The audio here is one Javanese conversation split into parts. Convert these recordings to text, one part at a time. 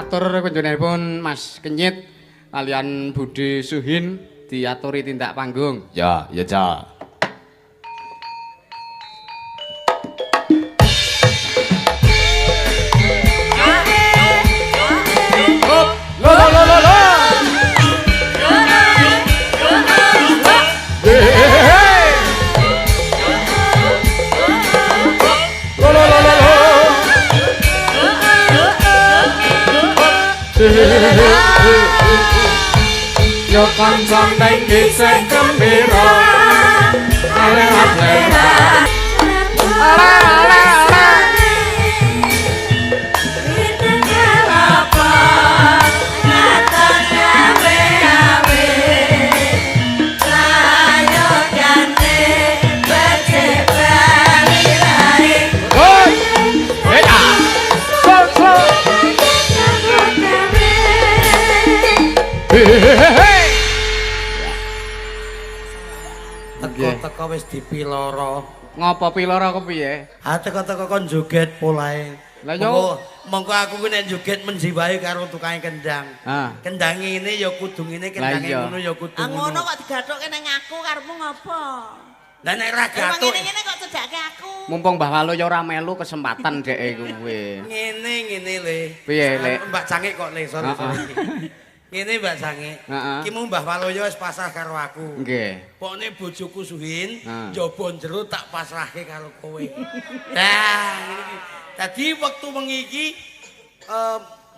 Katur panjenenganipun Mas Kenyit kalian Budi Suhin diaturi tindak panggung. Ya, ya, ja. Lo lo lo lo lo. Lo lo lo lo lo. Yo kanca ning isih gembira. Ale ale. Ale ale ale. Hoi. Hey ah. So so. Hey. Teko-teko wis dipiloro. Ngopo piloro kepiye? Ha teko-teko kon joget polahe. Lah yo mongko aku ku nek joget menjiwai karo tukang kendang. Kendang ngene ya kudu ngene, kendang ngono ya kudu ngono. Ngono kok digathukke ning aku karepmu ngopo? Lah nek ra gathuk ngene-ngene kok cedhake aku. Mumpung Mbah Walo ya ora melu kesempatan dheke kuwi. Ngene-ngene le. Piye le? Mbak Cangik kok le, sorry. Ngene Mbak Cangik. Ki mu Mbah Waloyo wis pasrah karo aku. Nggih. Pokne bojoku Suhin, njaba jero tak pasrahke karo kowe. Nah, ngene iki. Dadi wektu wengi iki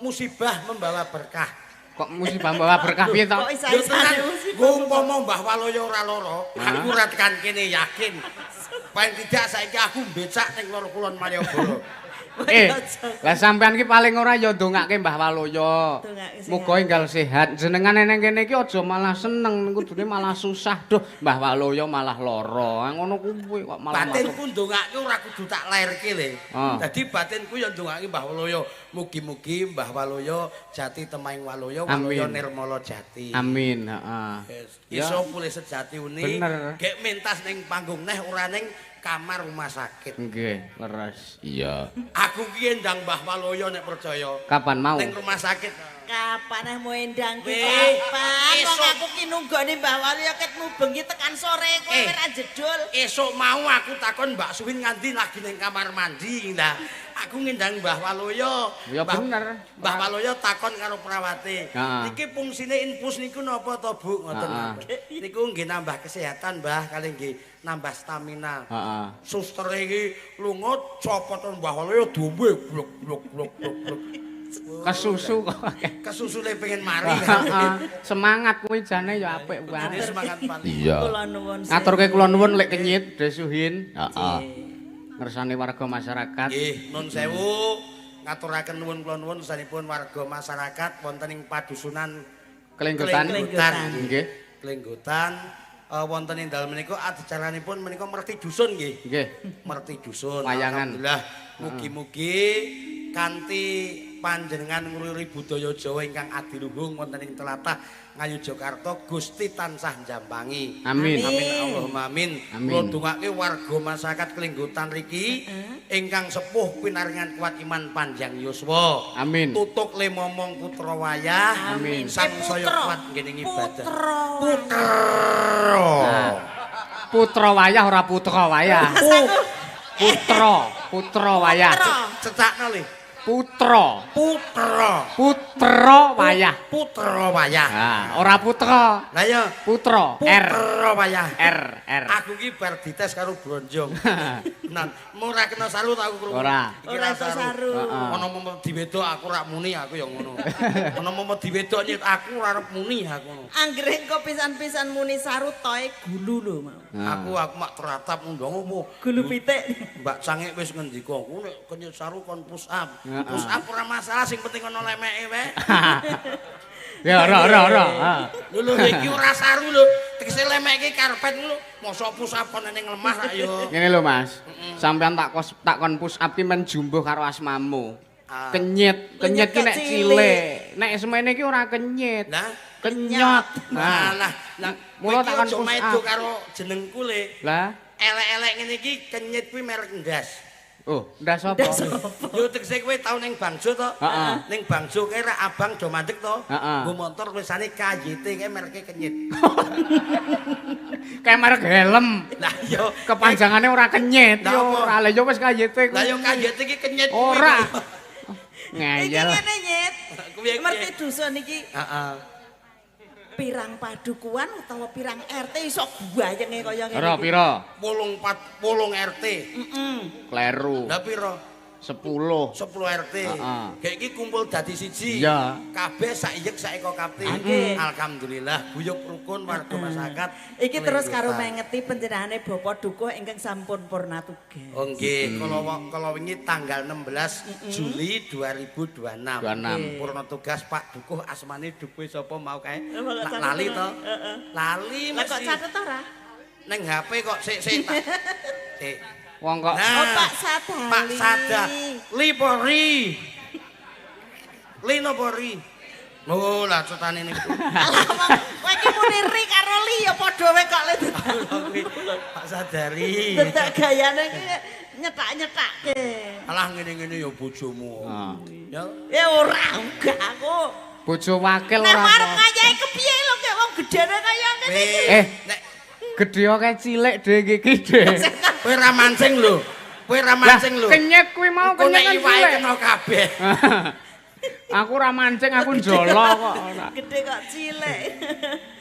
musibah membawa berkah. Kok musibah membawa berkah piye to? Kok isa-isane musibah. Umpama Mbah Waloyo ora lara, aku ora tekan kene yakin. Paling tidak saiki aku mbecak ning lor kulon Malioboro. Lah sampean ki paling ora ya ndongake Mbah Waloyo. Muga enggal sehat. Jenengan neng kene iki aja malah seneng, kudune malah susah. Duh, Mbah Waloyo malah lara. Ngono kuwi kok malah batinku ndongake ora kudu tak lairke le. Dadi batinku ya ndongake Mbah Waloyo. Mugi-mugi Mbah Waloyo jati temaing Waloyo, Waloyo nirmala jati. Amin, heeh. Iso pulih sejati uni. Gek mentas ning panggung neh ora ning kamar rumah sakit. Nggih, leres. Iya. Aku ki endang Mbah Waloyo nek percaya. Kapan mau? Ning rumah sakit. Kapan eh mau endang ki kapan? Wong aku ki nunggone Mbah Waloyo ket mubengi tekan sore kowe ora jedul. Esuk mau aku takon Mbak Suwin nganti lagi ning kamar mandi. Lah, aku ngendang Mbah Waloyo. Ya bener. Mbah Waloyo takon karo perawate. Niki fungsine infus niku napa to, Bu? Ngoten. Niku nggih nambah kesehatan, Mbah, kali nggih nambah stamina. Suster iki lunga copot Mbah Waloyo diombe blok blok blok blok blok. Kesusu kok. Kesusune pengen mari. Semangat kuwi jane ya apik banget. Semangat paling. Iya. Kula nuwun. Ngaturke kula nuwun Lek Kenyit Desuhin. Heeh. Ngersane warga masyarakat. Nggih, nun sewu ngaturaken nuwun kula nuwun sanipun warga masyarakat wonten ing padusunan Klenggotan. Nggih. Klenggotan. Wonten ing dalem menika adicaranipun menika merti dusun nggih. Nggih. Merti dusun. Wayangan. Alhamdulillah mugi-mugi kanthi panjenengan ngluri budaya Jawa ingkang adiluhung wonten ing tlatah Ngayogyakarta Gusti tansah njampangi. Amin. Amin Allahumma amin. Kula dongake warga masyarakat Klenggotan riki ingkang sepuh pinaringan kuat iman panjang yuswa. Amin. Tutuk le momong putra wayah. Amin. Sangsaya kuat nggene ibadah. Putra. Putra wayah ora putra wayah. Putra, putra wayah. Cecakno le. Putra. Putra. Putra wayah. Putra wayah. Ha, ora putra. Lah ya putra. R. Putra wayah. R R. Aku ki bar dites karo bronjong. Tenan, ora kena saru ta aku krungu. Ora. Ora iso saru. Ana momo diwedok aku ora muni aku ya ngono. Ana momo diwedok nyet aku ora arep muni aku ngono. Anggere engko pisan-pisan muni saru toe gulu lho mau. Aku mak teratap ngundang opo. Gulu pitik. Mbak Cangik wis ngendika aku nek kenyut saru kon push up. Push up ora masalah sing penting ana lemeke wae. Ya ora ora ora. Lho lho iki ora saru lho. Tegese lemeke karpet ngono. Mosok push up kon ning lemah rak yo. Ngene lho Mas. Sampeyan tak kon push up ki men jumbuh karo asmamu. Kenyit, kenyit ki nek cilik. Nek semene ki ora kenyit. Lah kenyot. Nah, lah mula tak kon push up karo jenengku le. Lah elek-elek ngene iki kenyit kuwi merek ndas. Oh, ndas apa? Yo tegese kowe tau ning Bangjo to? Heeh. Ning Bangjo kae ra abang do mandek to? Heeh. Nggo motor tulisane KYT kae mereke kenyit. Kayak merek helm. Lah yo Kepanjangane ora kenyit. Lah Yo apa? ora lha yo wis KYT Lah kuwi. yo KYT iki kenyit kuwi. Ora. Iki Ngeyel. ngene Nyit. Kuwi Ngerti dusun iki Heeh. pirang padukuan utawa pirang RT iso guayenge kaya ngene. Ora pira? 8 RT. Heeh. Kleru. Lah pira? 10. 10 RT. Heeh. Gek iki kumpul dadi siji. Iya. Kabeh sak iyek sak eko kapti. Nggih. Alhamdulillah guyub rukun warga masyarakat. Iki terus karo Linggutan. mengeti panjenengane Bapak Dukuh ingkang sampun purna tugas. Oh nggih, kala wingi tanggal 16 Juli 2026. 26. Purna tugas Pak Dukuh asmane Dukuh sapa mau kae? Lah, kok Tak lali catet to. Heeh. Lali Lah kok mesti. catet ora? Ning HP kok sik sik tak. Sik. Wong kok Nah, Oh Pak Sadali. Pak Sada. Li po ri? Li napa ri? Oh, lah cetane niku. Alah wong kowe iki muni ri karo li ya padha wae kok le. Pak Sadari. Dadak gayane iki nyetak-nyetake. Alah ngene-ngene ya bojomu. Ah. Ya. Ya ora enggak aku. Bojo wakil Nek ora. arep ngayahi kepiye lho kek wong gedene kaya ngene iki. Eh. Nek Gedhe kae cilik dhe iki dhe. kowe ra mancing lho. Kowe ra Lah mancing lho. kenyet kuwi mau Engko kenyet nek kan iwake cilik. kena kabeh. Aku ora mancing, aku njolo kok ora. Gede kok cilik.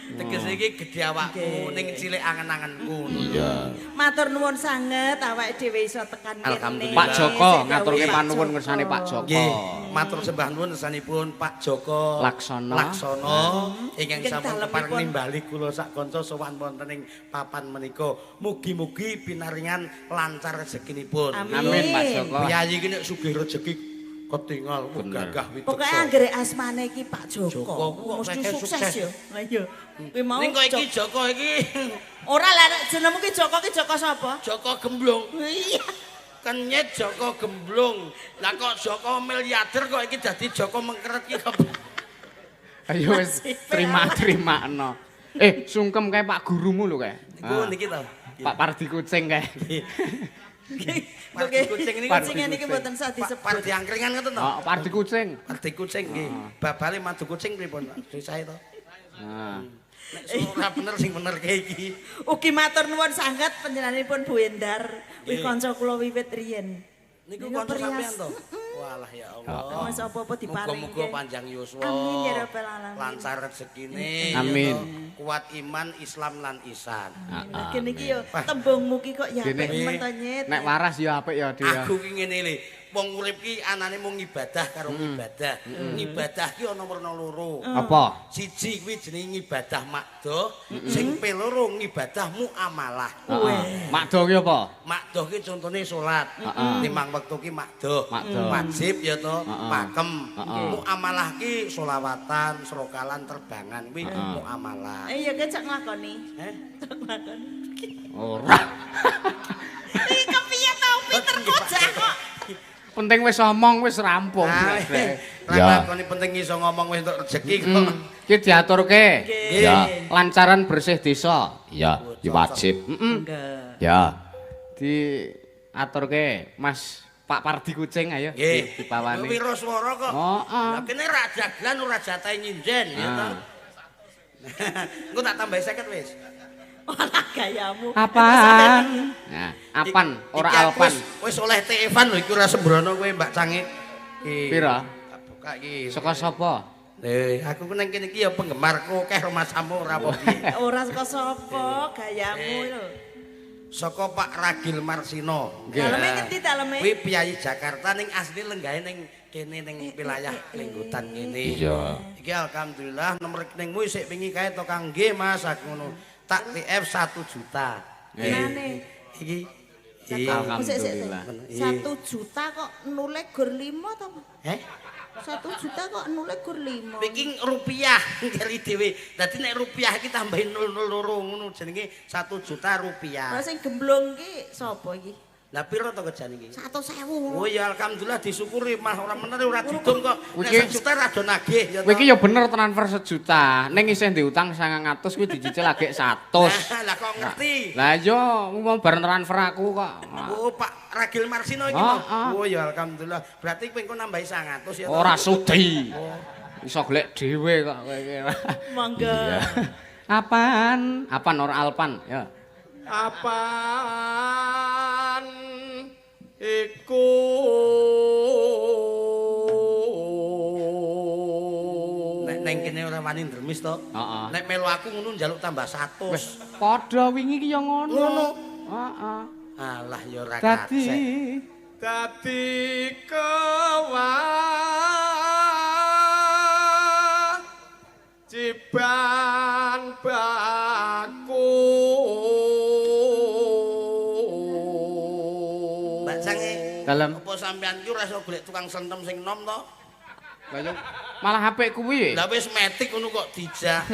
Tegese iki gedhe awakmu ning cilik angen-angenku. Iya. Matur nuwun sanget awake dhewe iso tekan kene. Alhamdulillah. Pak Joko Sing ngaturke dawuh Pak panuwun Joko. ngersane Pak Joko. Nggih, matur sembah nuwun ngersanipun Pak Joko Laksono. Laksono ingkang Ingkang sampun kepareng dalemipun. nimbali kula sak kanca sowan wonten ing papan menika. Mugi-mugi pinaringan lancar rezekinipun. Amin. Amin Pak Joko. Piyayi iki nek sugih rejeki ketingal Bener. gagah witeksa. Pokoke anggere asmane iki Pak Joko, Joko ku kok mesti akeh sukses sukses. ya. Lah iya. Kuwi mau Ning kok iki Joko iki Ora lah nek jenengmu ki Joko ki Joko sapa? Joko Gemblung. Iya. Kenyit Joko Gemblung. Lah kok Joko miliarder kok iki dadi Joko mengkeret iki kok. Ayo wis terima-terimakno. Sungkem kae Pak gurumu lho kae. Niku niki to. Pak Pardi kucing kae. Pardi kucing niku Kucinge niki mboten sah disebut. Pardi angkringan ngoten to? Oh, Pardi kucing. Pardi kucing nggih. Babale madu kucing pripun Pak? Sae to. Nah. Nek ora bener sing bener ke iki. Ugi matur nuwun sanget panjenenganipun Bu Endar. Kuwi kanca kula wiwit riyen. Niku kanca sampean to? Walah ya Allah. Mas apa-apa diparingke. Muga-muga panjang yuswa. Amin ya rabbal alamin. Lancar rezekine. Amin. Ya toh. Kuat iman, Islam lan ihsan. Lah kene iki yo tembungmu ki kok ya apik Gini. men to Nyit. Nek waras ya apik ya dia. Aku ki ngene lho, wong urip ki anane mung ibadah karo ibadah. Ibadah ki ana werna loro. Apa? Siji kuwi jenenge ibadah makdoh, sing ping loro ngibadah muamalah. Heeh. Makdo ki apa? Makdoh ki contone salat. Limang wektu ki makdoh. Makdoh. Wajib ya to, pakem. Muamalah ki selawatan, srokalan, terbangan kuwi muamalah. Iya ki cak nglakoni. Eh? Cak nglakoni. Ora. Iki kepiye to pinter kocak kok. Penting wis omong wis rampung. Ya. Lakoni penting iso ngomong wis entuk rezeki kok. Ki diaturke. Nggih. Lancaran bersih desa. Ya, ya wajib. Nggih. Ya. Diaturke Mas Pak Pardi kucing ayo Nggih. dipawani. Wiraswara kok. Heeh. Lah kene ra jaglan ora jatahe nyinjen ya to. Engko tak tambahi 50 wis. Walah gayamu. Apaan? Nah, apan ora alpan. Wis oleh TF-an lho iki ora sembrono kowe Mbak Cange. Iki. Pira? Tak buka iki. Saka sapa? Aku ku nang kene iki ya penggemarku akeh rumasamu ora apa piye. Ora saka sapa gayamu lho. Saka Pak Ragil Marsino. Nggih. Daleme ngendi daleme? Kuwi piyayi Jakarta ning asli lenggahe ning kene ning wilayah Linggutan kene. Iya. Iki alhamdulillah nomor rekeningmu isih wingi kae to Kang nggih Mas aku ngono. Tak TF 1 juta. Nane. Iki. Alhamdulillah. 1 juta kok nule gur 5 to? Heh? 1 juta kok nule gur 5. Iki rupiah keri dhewe. Dadi nek rupiah iki tambahin 002 ngono jenenge 1 juta rupiah. Lah sing gemblung ki sapa iki? Lah piro to kerjane iki? 100.000. Oh ya alhamdulillah disyukuri mah ora mener ora didum kok. Nek 1 juta rada nagih ya. Kowe iki ya bener transfer 1 juta, ning isih diutang 900 kuwi dicicil lagi 100. Lah kok ngerti? Lah iya, mau bareng transfer aku kok. Oh Pak Ragil Marsino iki to. Oh ya alhamdulillah. Berarti kowe engko nambahi 900 ya. Ora sudi. Iso golek dhewe kok kowe iki. Monggo. Apaan? Apaan ora Alpan ya. Apaan iku nek neng kene ora wani ndremis to. Heeh. Nek melu aku ngono njaluk tambah 100. Wis padha wingi iki ya ngono. Ngono. Heeh. Alah ya ora kacek. Dadi kewajiban baku. Mbak Sange. Dalem. Apa sampean ki ora iso golek tukang sentem sing nom to? Lah yo malah apik kuwi. Lah wis metik ngono kok dijak.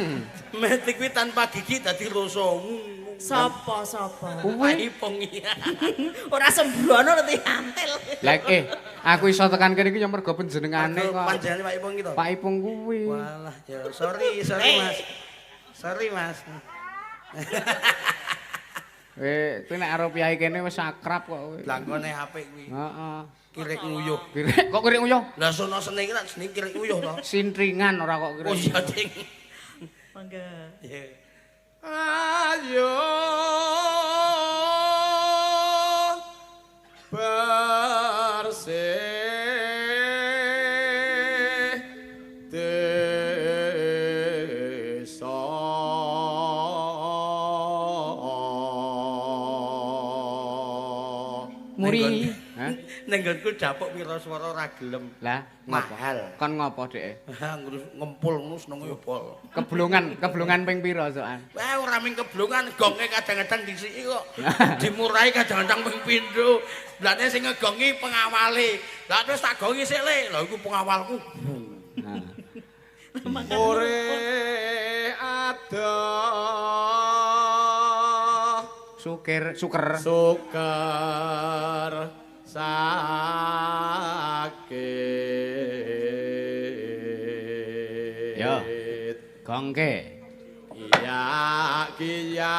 Metik kuwi tanpa gigi dadi rasa. Sapa sapa? Kuwi Ipung iya. Ora sembrono ngerti antil. Lah aku iso tekan kene iki ya mergo panjenengane kok. Panjenengane Pak Ipung iki to? Pak Ipung kuwi. Walah ya sorry sorry Mas. Sorry Mas. Kuwi nek karo piyai kene wis akrab kok kowe. Blangkone apik kuwi. Heeh. Kirik nguyuh. Kirik kok kirik nguyuh? Lah sono seneng iki lak jenenge kirik nguyuh to. Sintringan ora kok kirik. Oh iya ding. Monggo. Iya. Ayo bersih desa. Muri. Ning nggonku dapuk wiraswara ora gelem. Lah, mahal. Kon ngopo dheke? Ngempul ngono senenge ya pol. Keblongan, keblongan ping pira sokan? Wah, ora ming keblongan, gonge kadang-kadang disiki kok. Dimurahi kadang-kadang ping pindho. Lah nek sing ngegongi pengawale. Lah terus tak gongi sik le. Lah iku pengawalku. Ore adoh Suker, suker. Suker sakit. Yo. Gongke. Kiya kiya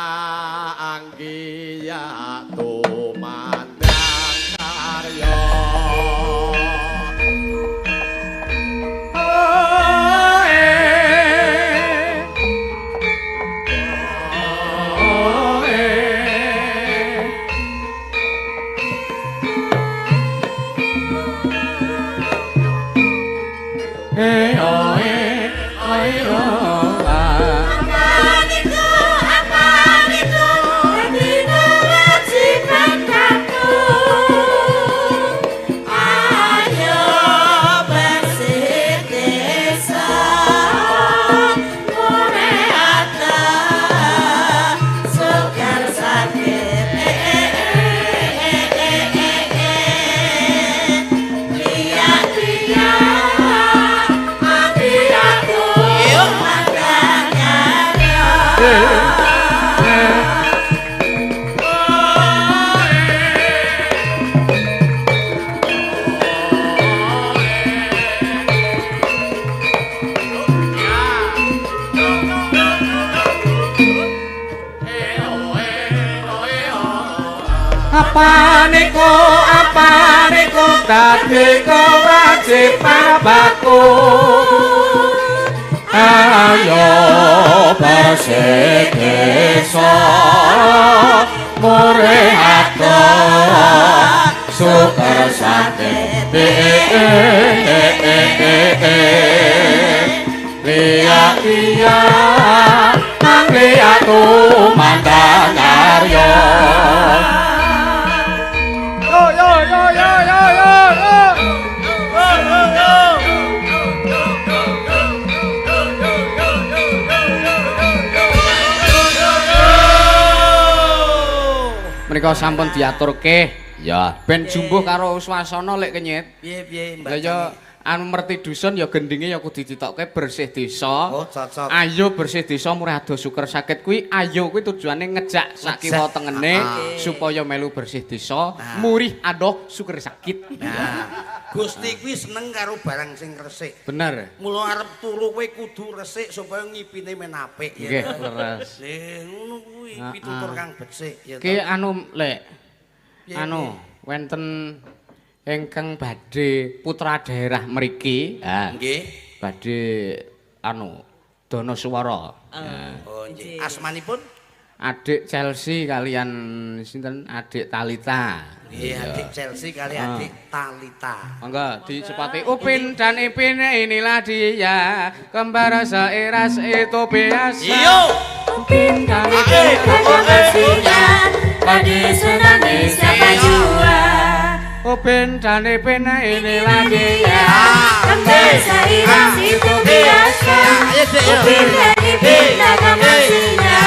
angkiya tumandang karya. Apa dadi kewajiban baku. Ayo bersih desa murih atoh suker sate liya iya nang liya tumandang karya. Yo yo yo yo yo yo. Menika sampun diaturke. Ya, ben jumbuh karo swasana lek kenyit. Piye piye Mbak. Lah ya Anu merti dusun ya gendinge ya kudu ditokke bersih desa. Oh, cocok. Ayo bersih desa murah ado suker sakit kuwi ayo kuwi tujuane ngejak sak kiwa tengene supaya melu bersih desa, murih adoh suker sakit. Nah, Gusti kuwi seneng karo barang sing resik. Bener. Mula arep turu kowe kudu resik supaya ngipine men apik ya. Nggih, leres. Lha ngono kuwi pitutur kang becik ya. Ki anu Lek. Anu wenten ingkang badhe putra daerah mriki. Ha. Nggih. Badhe anu dana swara. Oh nggih. Asmanipun Adik Chelsea kalian sinten Adik Talita. Nggih, Adik Chelsea kali Adik Talita. Monggo dicepati. Upin dan Ipin inilah dia, kembar seiras itu biasa. Iyo. Upin dan Ipin ada tadi senangi siapa jua. Upin dan Ipin inilah dia, kembar seiras itu biasa. Upin dan Ipin ada maksudnya,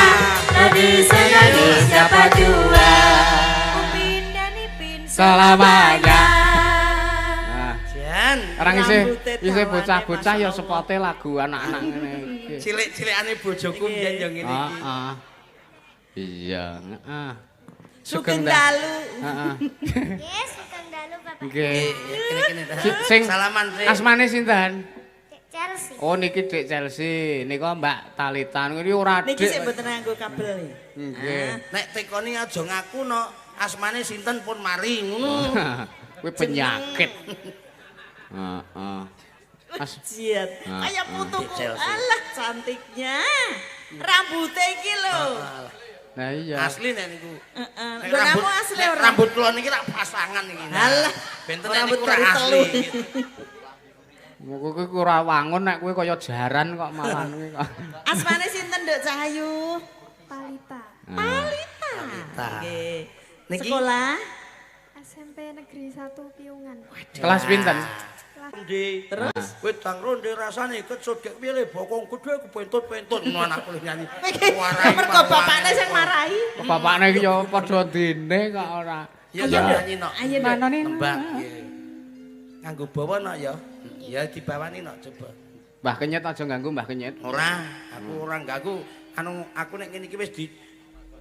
tadi senangi siapa jua. Upin dan Ipin selamanya. Nah, Jan. orang isih bocah-bocah ya sepote lagu anak-anak ngene iki. Cilik-cilikane bojoku mbiyen ya ngene iki. Heeh. Iya, heeh. Sugeng dalu. Heeh. Nggih, sugeng dalu Bapak. Nggih. Kene-kene. Sing salaman sing asmane sinten? Chelsea. Oh niki Dik Chelsea, nika Mbak Talita niki ora Niki dik. sik mboten nganggo kabel. Nggih. Nek tekoni aja ngaku no asmane sinten pun mari ngono. Kuwi penyakit. Heeh. As Jiat. Kaya putuku. Alah cantiknya. Rambute iki lho. Lah iya. Asli nek niku. Heeh. Nggonamu asli ora? Rambut kula niki rak pasangan iki. Alah, benten nek rambut niku ora asli. Kuwi ora wangun nek kowe kaya jaran kok malah kuwi kok. Asmane sinten Nduk Cahayu? Talita. Talita. Nggih. Sekolah SMP Negeri 1 Piungan. Kelas pinten? Ronde. Terus wedang ronde rasane kecut gek piye bokong gedhe kepentut-pentut ngono anakku nyanyi. Mergo bapakne sing marahi. Bapakne iki ya padha dene kok ora. Ya nyanyi nok. Ayo nembak. Nganggo bawa nok ya. Ya dibawani nok coba. Mbah Kenyet aja ganggu Mbah Kenyet. Ora, aku ora ganggu. Anu aku nek ngene iki wis di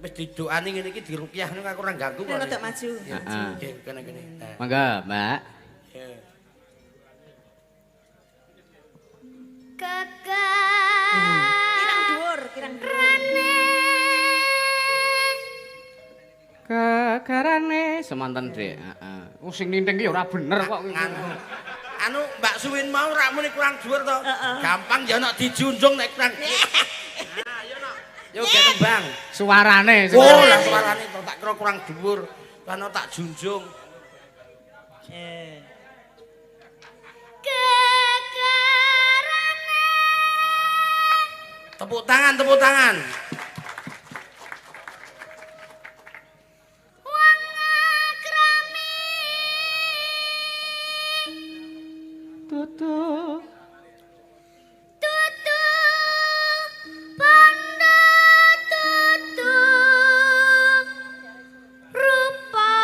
wis didoani ngene iki diruqyah niku aku ora ganggu kok. Rada maju. Heeh. Nggih, kene-kene. Mangga, Mbak. Kirang dhuwur, kirang dhuwur. Gegarane semanten, Dik. Heeh. Oh sing ninting ki ora bener kok. Anu Mbak Suwin mau rak muni kurang dhuwur to. Gampang ya nek dijunjung nek kurang. Nah, yo nok. Yo gek nembang. Suarane sing. Oh, lah suarane to tak kira kurang dhuwur. Lan tak junjung. Gegarane. Tepuk tangan, tepuk tangan. Wong akrami. Tutu. Tutu. Bondo tutu. Rupa.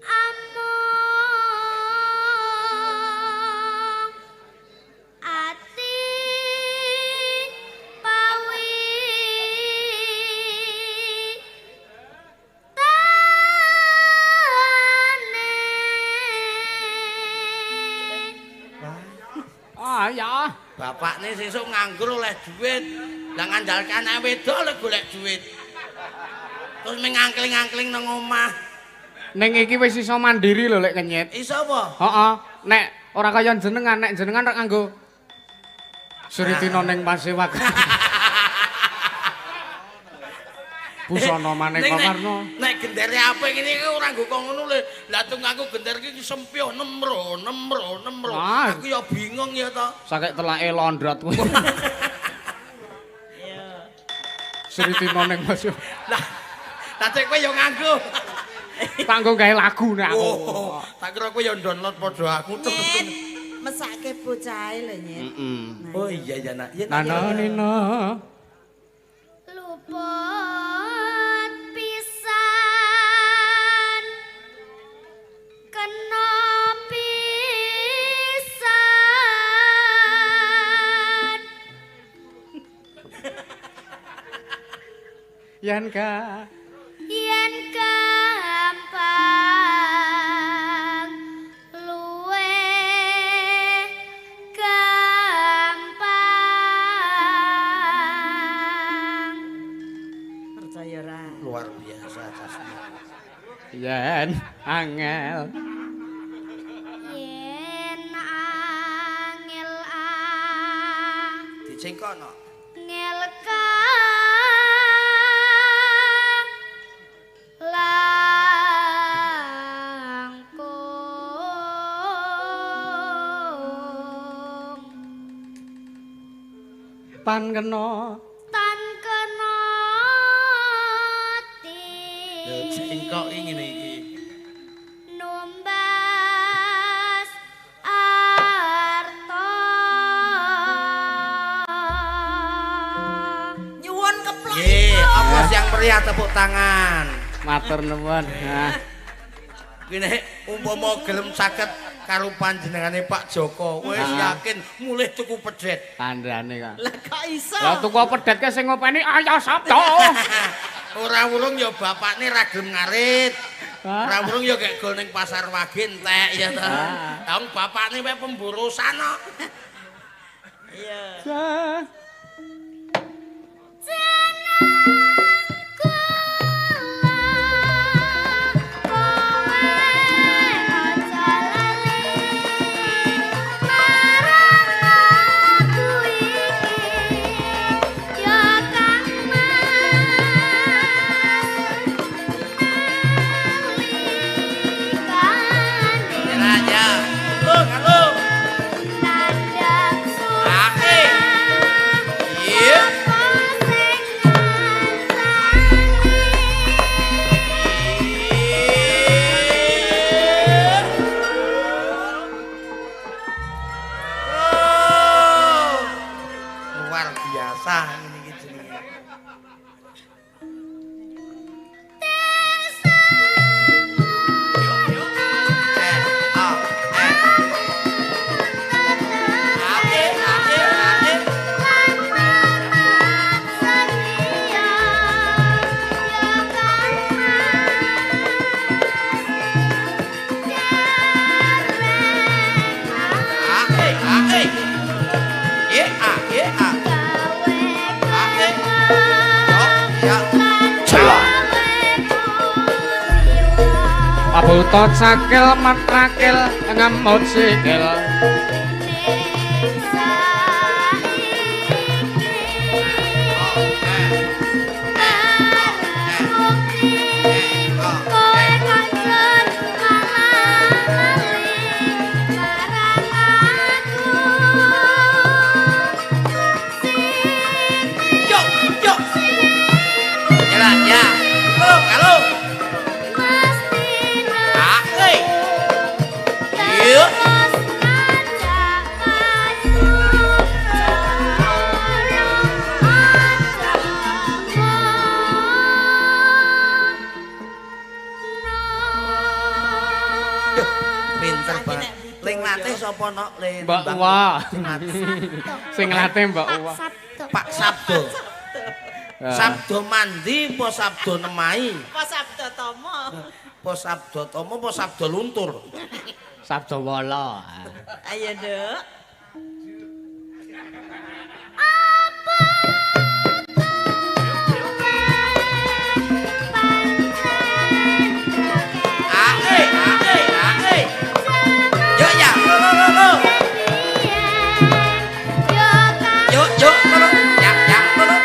Among ati pawi tane. Ah ya. Bapakne sesuk nganggur oleh duit. Lah ngandalke anake wedok oleh golek duit. Terus meng ngangkling-ngangkling nang omah. Ning iki wis iso mandiri lho lek Kenyet. Iso apa? Heeh. Nek ora kaya jenengan, nek jenengan rek nganggo Sritina ning Pasewak. Busana maneka warna. Nek gendere apik ngene iki ora nggo kok ngono lho. Lah tung aku gender iki sempyo nemro nemro nemro. Aku ya bingung ya to. Sakek telake londrot kuwi. Iya. Sritina ning Pasewak. Lah lah cek kowe ya nganggo. Tanggo gawe lagu nek aku. Oh, tak kira kowe ya download padha aku. Nyet, mesake bocahe lho, Nyet. Heeh. Oh iya ya nak. Ya Nana nina. Luput pisan. Yen ka yen gampang luwe gampang. Percaya ora? Luar biasa Casmi. Yen angel yen angel ah Dicengkokno. Ngel ka langkung tan kena tan kena ti Lho cengkok iki ngene iki. Numbas arta. Nyuwun keplok. Nggih, aplaus yang meriah, tepuk tangan. Matur nuwun. Nah. Kuwi nek umpama gelem saged karo panjenengane Pak Joko, wis yakin mulih tuku pedet. Kandhane kok. Lah kok iso? Lah tuku pedet ke sing ngopeni Ayah Sabdo. Ora wurung ya bapakne ra gelem ngarit. Ora wurung ya gek gol ning pasar Wage entek ya ta. Lah wong bapakne wae pemborosan kok. Iya. Buta cakil matrakil ngemut sikil. Yo yo. Ya ya. Halo, halo. Pinter banget. Ling latih sapa nok le? Mbak Uwa. Sing latih Mbak Uwa. Pak Sabdo. Sabdo mandi apa Sabdo nemahi? Apa Sabdo Tomo? Apa Sabdo Tomo apa Sabdo luntur? Sabdo Wolo. Ayo, Nduk. Apa Yo ya, lo lo lo lo. Yo yo lo lo. Ya ya lo lo.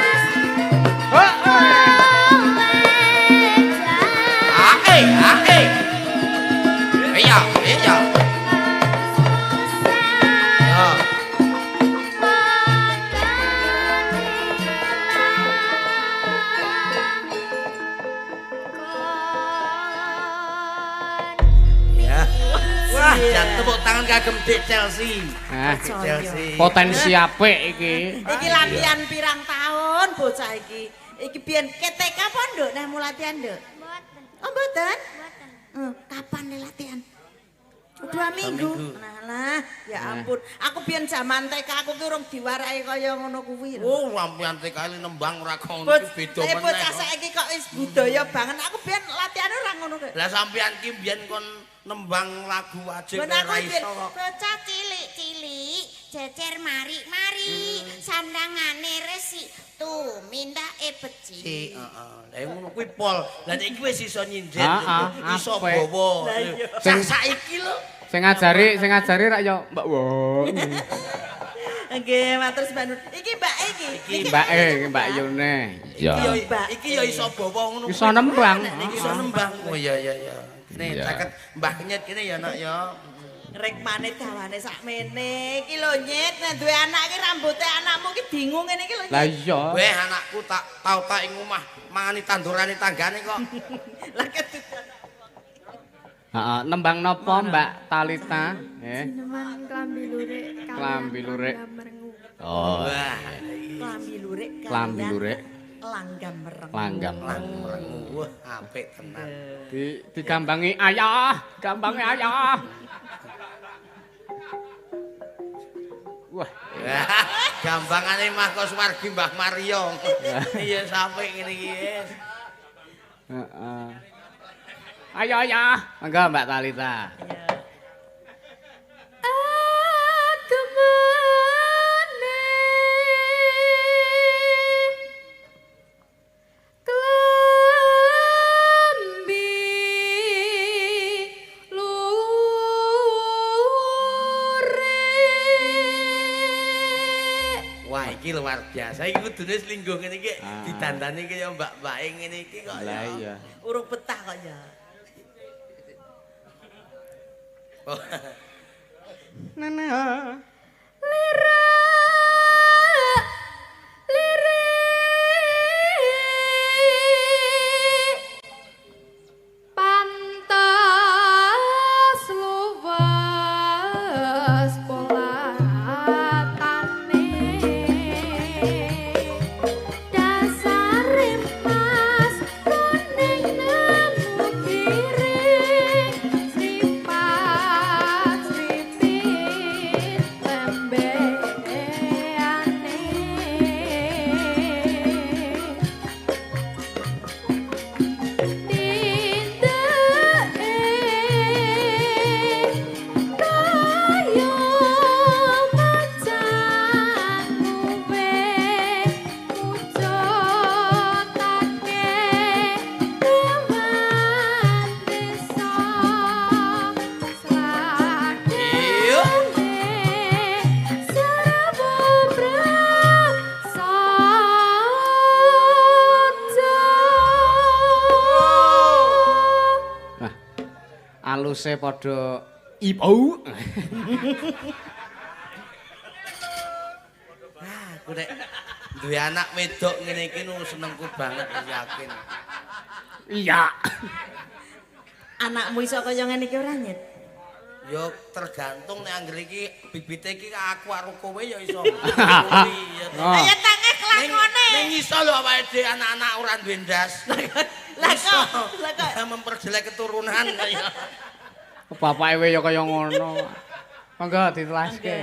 Ah eh ah eh. Iya iya. Ya. Ya. Wah, jan tepuk tangan kagem Dik Chelsea. Nah, Chelsea. potensi apik iki. Iki latihan pirang tahun bocah iki. Iki biyen KTK apa nduk nek mu latihan nduk? Mboten. Oh mboten? Mboten. Kapan le latihan? 2 minggu. Nah, ya ampun. Aku biyen jaman TK aku ki urung diwarai kaya ngono kuwi. Oh, sampean TK nembang ora ngono iki beda meneh. Bocah saiki kok wis budaya banget. Aku biyen latihane ora ngono kok. Lah sampean ki biyen kon nembang lagu wajib ora iso kok. Bocah cilik-cilik jejer mari-mari, sandangane resik tumindake becik. Heeh. Lah ngono kuwi pol. Lah nek iki wis iso nyindet, iso bawa. Sing saiki lho sing ngajari rak ya Mbak Wo. Nggih, matur sembah nuwun. Iki Mbak iki. Iki Mbake, iki Mbak Yune. Iya. Iki ya iso bawa ngono. Iso nembang. Iki iso nembang. Oh iya iya iya. Kene caket Mbah Kenyet kene ya nak ya. Rekmane dawane sakmene. Iki lho Nyet, nek duwe anak iki rambuté anakmu iki bingung ngene iki lho. Lah iya. Weh anakku tak tau tak ing omah mangani tandurane tanggane kok. Lah kedudan. Heeh, nembang napa Mbak Talita? Nggih. Sineman klambi lurik. Klambi lurik. Oh. Klambi lurik. Klambi lurik. Langgam merengu. Langgam merengu. Wah, apik tenan. Digambangi ayah, gambangi ayah. Wah, gambangane Mbah Koswargi Mbah Mario. Iya sampe ngene iki. Heeh. Ayo ayah, monggo Mbak Talita. Aku meneh klambi lurik. Wah, iki luar biasa. Iki kudune selingkuh ngene iki didandani kaya mbak-mbake ngene iki kok. Lah iya. Urung betah kok ya. Nana. Lirak lirik pantas luwes polatane dasare mas kuning nemu kiring sripat sripit lembeane tindake kaya macan luwe mujudake dewan desa sladene serbu prasaja. Nah, aluse padha ibu. Aku nek duwe anak wedok ngene iki nu senengku banget yakin. Iya. Anakmu iso kaya ngene iki ora Nyet? Ya tergantung nek anggere iki bibite iki aku karo kowe ya iso. Iya. Oh. Ayo tangeh kelakone. Ning iso lho awake dhewe anak-anak ora duwe ndas. Lah kok, lah kok memperjelek keturunan kaya. Bapake we ya kaya ngono. Monggo ditelaske.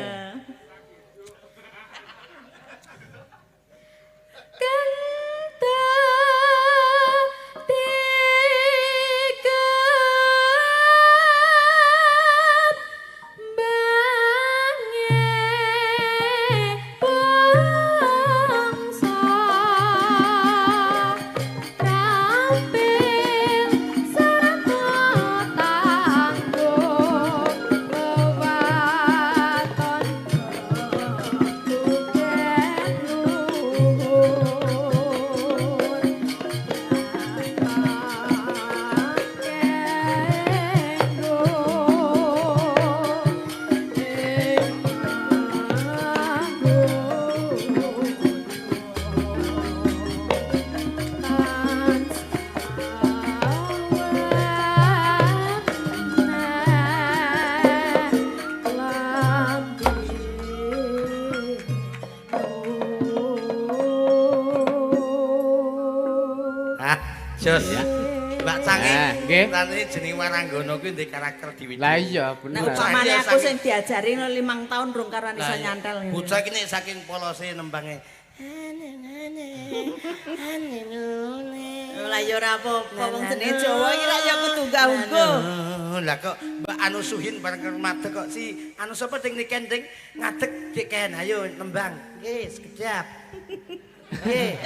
Jos. Mbak Cange. Nggih. Rane jeneng Waranggono kuwi ndek karakter dhewe. Lah iya bener. Nek upamane aku sing diajari 5 tahun rung karuan iso nyantel. Bocah iki nek saking polose nembange. Lah ya ora apa-apa wong jenenge Jawa iki lak ya kudu unggah-ungguh. Lah kok Mbak Anu Suhin bareng madeg kok si anu sapa ding niken ding ngadeg Dik Ken ayo nembang. Nggih, sekedap. Nggih.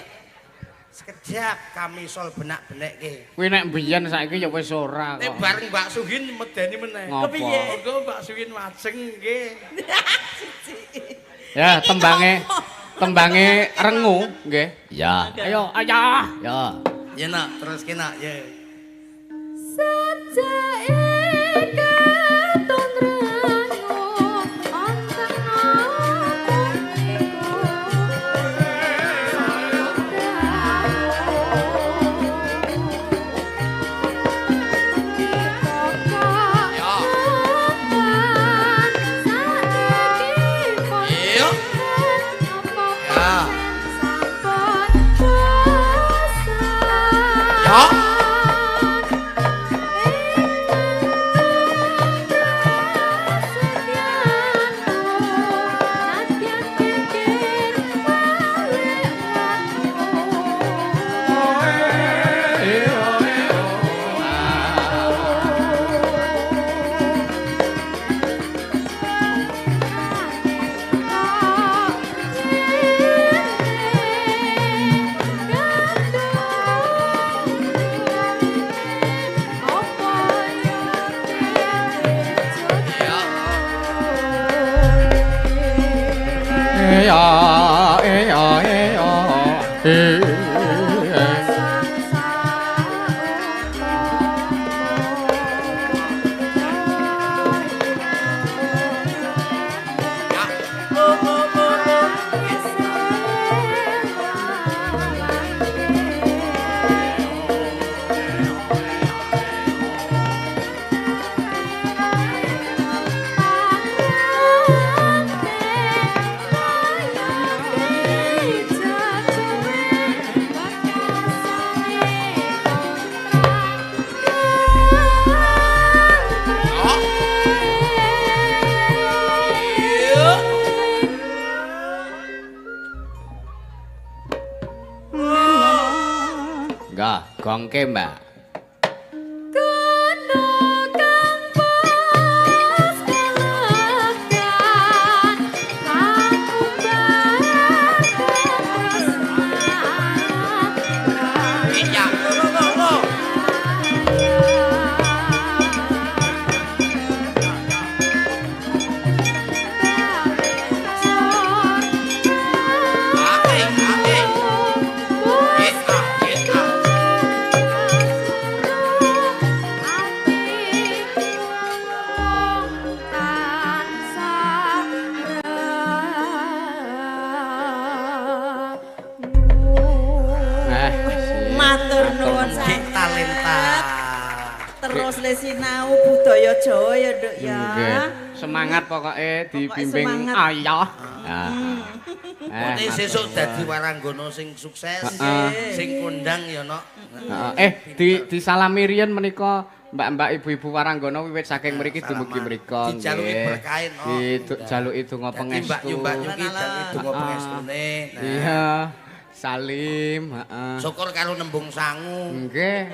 Sekejap kami sol benak-benekke. Kuwi nek mbiyen saiki ya wis ora kok. Nek bareng Mbak Suhin medeni meneh. Kepiye? Mergo Mbak Suhin majeng nggih. Ya, tembange tembange rengu nggih. Ya. Ayo, ayah. Ya. Ya nak, terus ki nak ya. Sajake keton rengu wonten apa niku. Ya. Ya. Ya. Gongke, Mbak. Kono kang pas kelegan, aku Iya, lo lo lo. Ake, ake. Kita, kita. Matur nuwun Dik talenta. Terus le sinau budaya Jawa ya, Nduk ya. Nggih. Semangat pokoke dibimbing semangat. ayah. Nah. Pokoknya sesuk dadi waranggono sing sukses, sing kondang ya nok. Heeh. Disalami riyen menika mbak-mbak ibu-ibu waranggono wiwit saking mriki dumugi mriko. Dijaluki berkahe nok. Dijaluki donga Dadi Mbak Yu pangestu. Mbak Yu ki jaluki donga pangestune. Nah, Iya. Salim, heeh. Syukur karo nembung sangu. Nggih.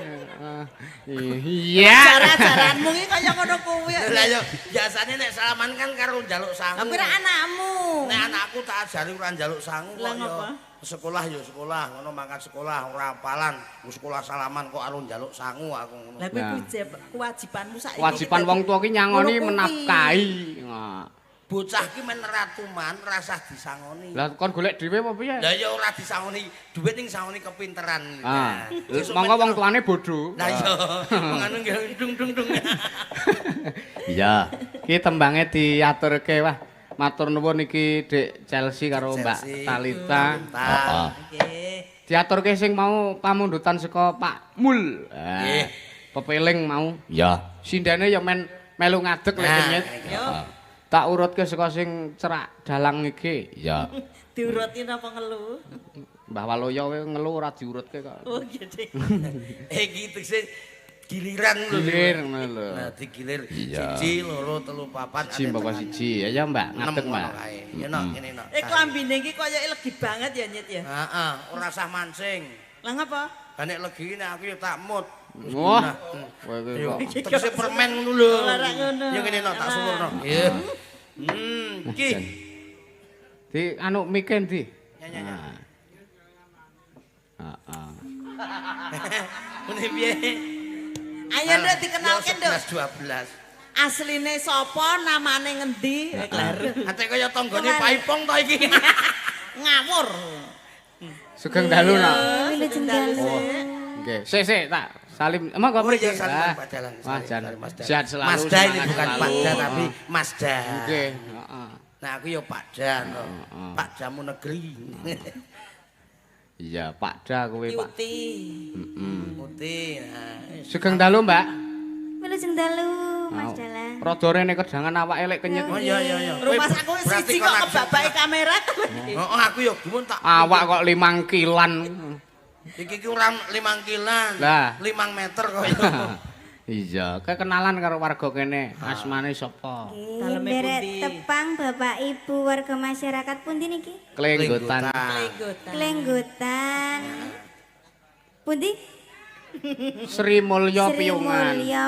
Iya. Cara-caranmu iki kaya ngono kuwi. Lah yo biasane nek salaman kan karo njaluk sangu. Lah kuwi ra anakmu. Nek anakku tak ajari ora njaluk sangu Lah kok yo. ngapa? Sekolah yo sekolah, ngono mangkat sekolah ora apalan. Sekolah salaman kok karo njaluk sangu aku ngono. Lah kuwi kewajibanmu saiki. Kewajiban wong tuwa ki nyangoni menafkahi. Bocah ki men ratuman rasah disangoni. Lah kon golek dhewe apa piye? Lah ya ora disangoni, dhuwit ning sangoni kepinteran. Ah. Monggo wong tuane bodho. Lah iya, wong anu nggih dung dung dung. Iya. Ki tembange diaturke wah. Matur nuwun iki Dik Chelsea karo Mbak Talita. Heeh. Nggih. Diaturke sing mau pamundutan saka Pak Mul. Nggih. Pepeling mau. Iya. Sindene ya men melu ngadeg lek nyet. Yo. Tak urutke saka sing cerak dalang iki. Iya. Diuruti napa ngelu? Mbah Waloyo kowe ngelu ora diurutke kok. Oh gede. Iki tegese Giliran lho. Gilir ngono lho. Nah, digilir. Iya. 1 2 3 4. Siji mbok siji. Ya Mbak, ngadeg Mbak. Ya nok ngene nok. Klambine iki koyoke legi banget ya Nyit ya. Heeh, ora usah mancing. Lah ngapa? Lah nek legi nek aku ya tak mut. Wah, kowe iki kok tegese permen ngono lho. Ora ngono. Ya ngene nok tak sulurno. Iya. Iki. Di anu mike ndi? Ya ya. Heeh. Ngene piye? Ayo Nduk dikenalke Nduk. 11 12. Asline sapa, namane ngendi? Kleru. Ate kaya tanggane Pak Ipong to iki. Ngawur. Sugeng dalu nak. Wilujeng dalu. Nggih. Sik sik tak salim. Emang kok Oh iya mriki? salim Pak Dalang. Wah, jan. Mas Da. Sehat selalu. Mas Da ini semangat bukan selalu. Pak Da tapi Mas Da. Nggih, heeh. Nah aku ya Pak Da to. Pak Damu negeri. Iya, Pak Da kowe, Pak. Yuti. Heeh. Putih. Nah, Sugeng dalu, Mbak. Wilujeng dalu Mas Dalang. Rada rene kedangan awake lek kenyit. Oh iya iya iya. Rumah aku Berarti siji kon kok langsung- kebabake kamera to. Heeh, aku ya gumun tak. Awak kok 5 kilan. Iki ki ora 5 kilan. Lah. 5 meter kok ya. Iya, kekenalan karo warga kene. Asmane sapa? Daleme Nderek pundi? tepang Bapak Ibu warga masyarakat pundi niki? Klenggotan. Klenggotan. Klenggotan. Pundi? Sri Mulya Sri Piyungan. Mulya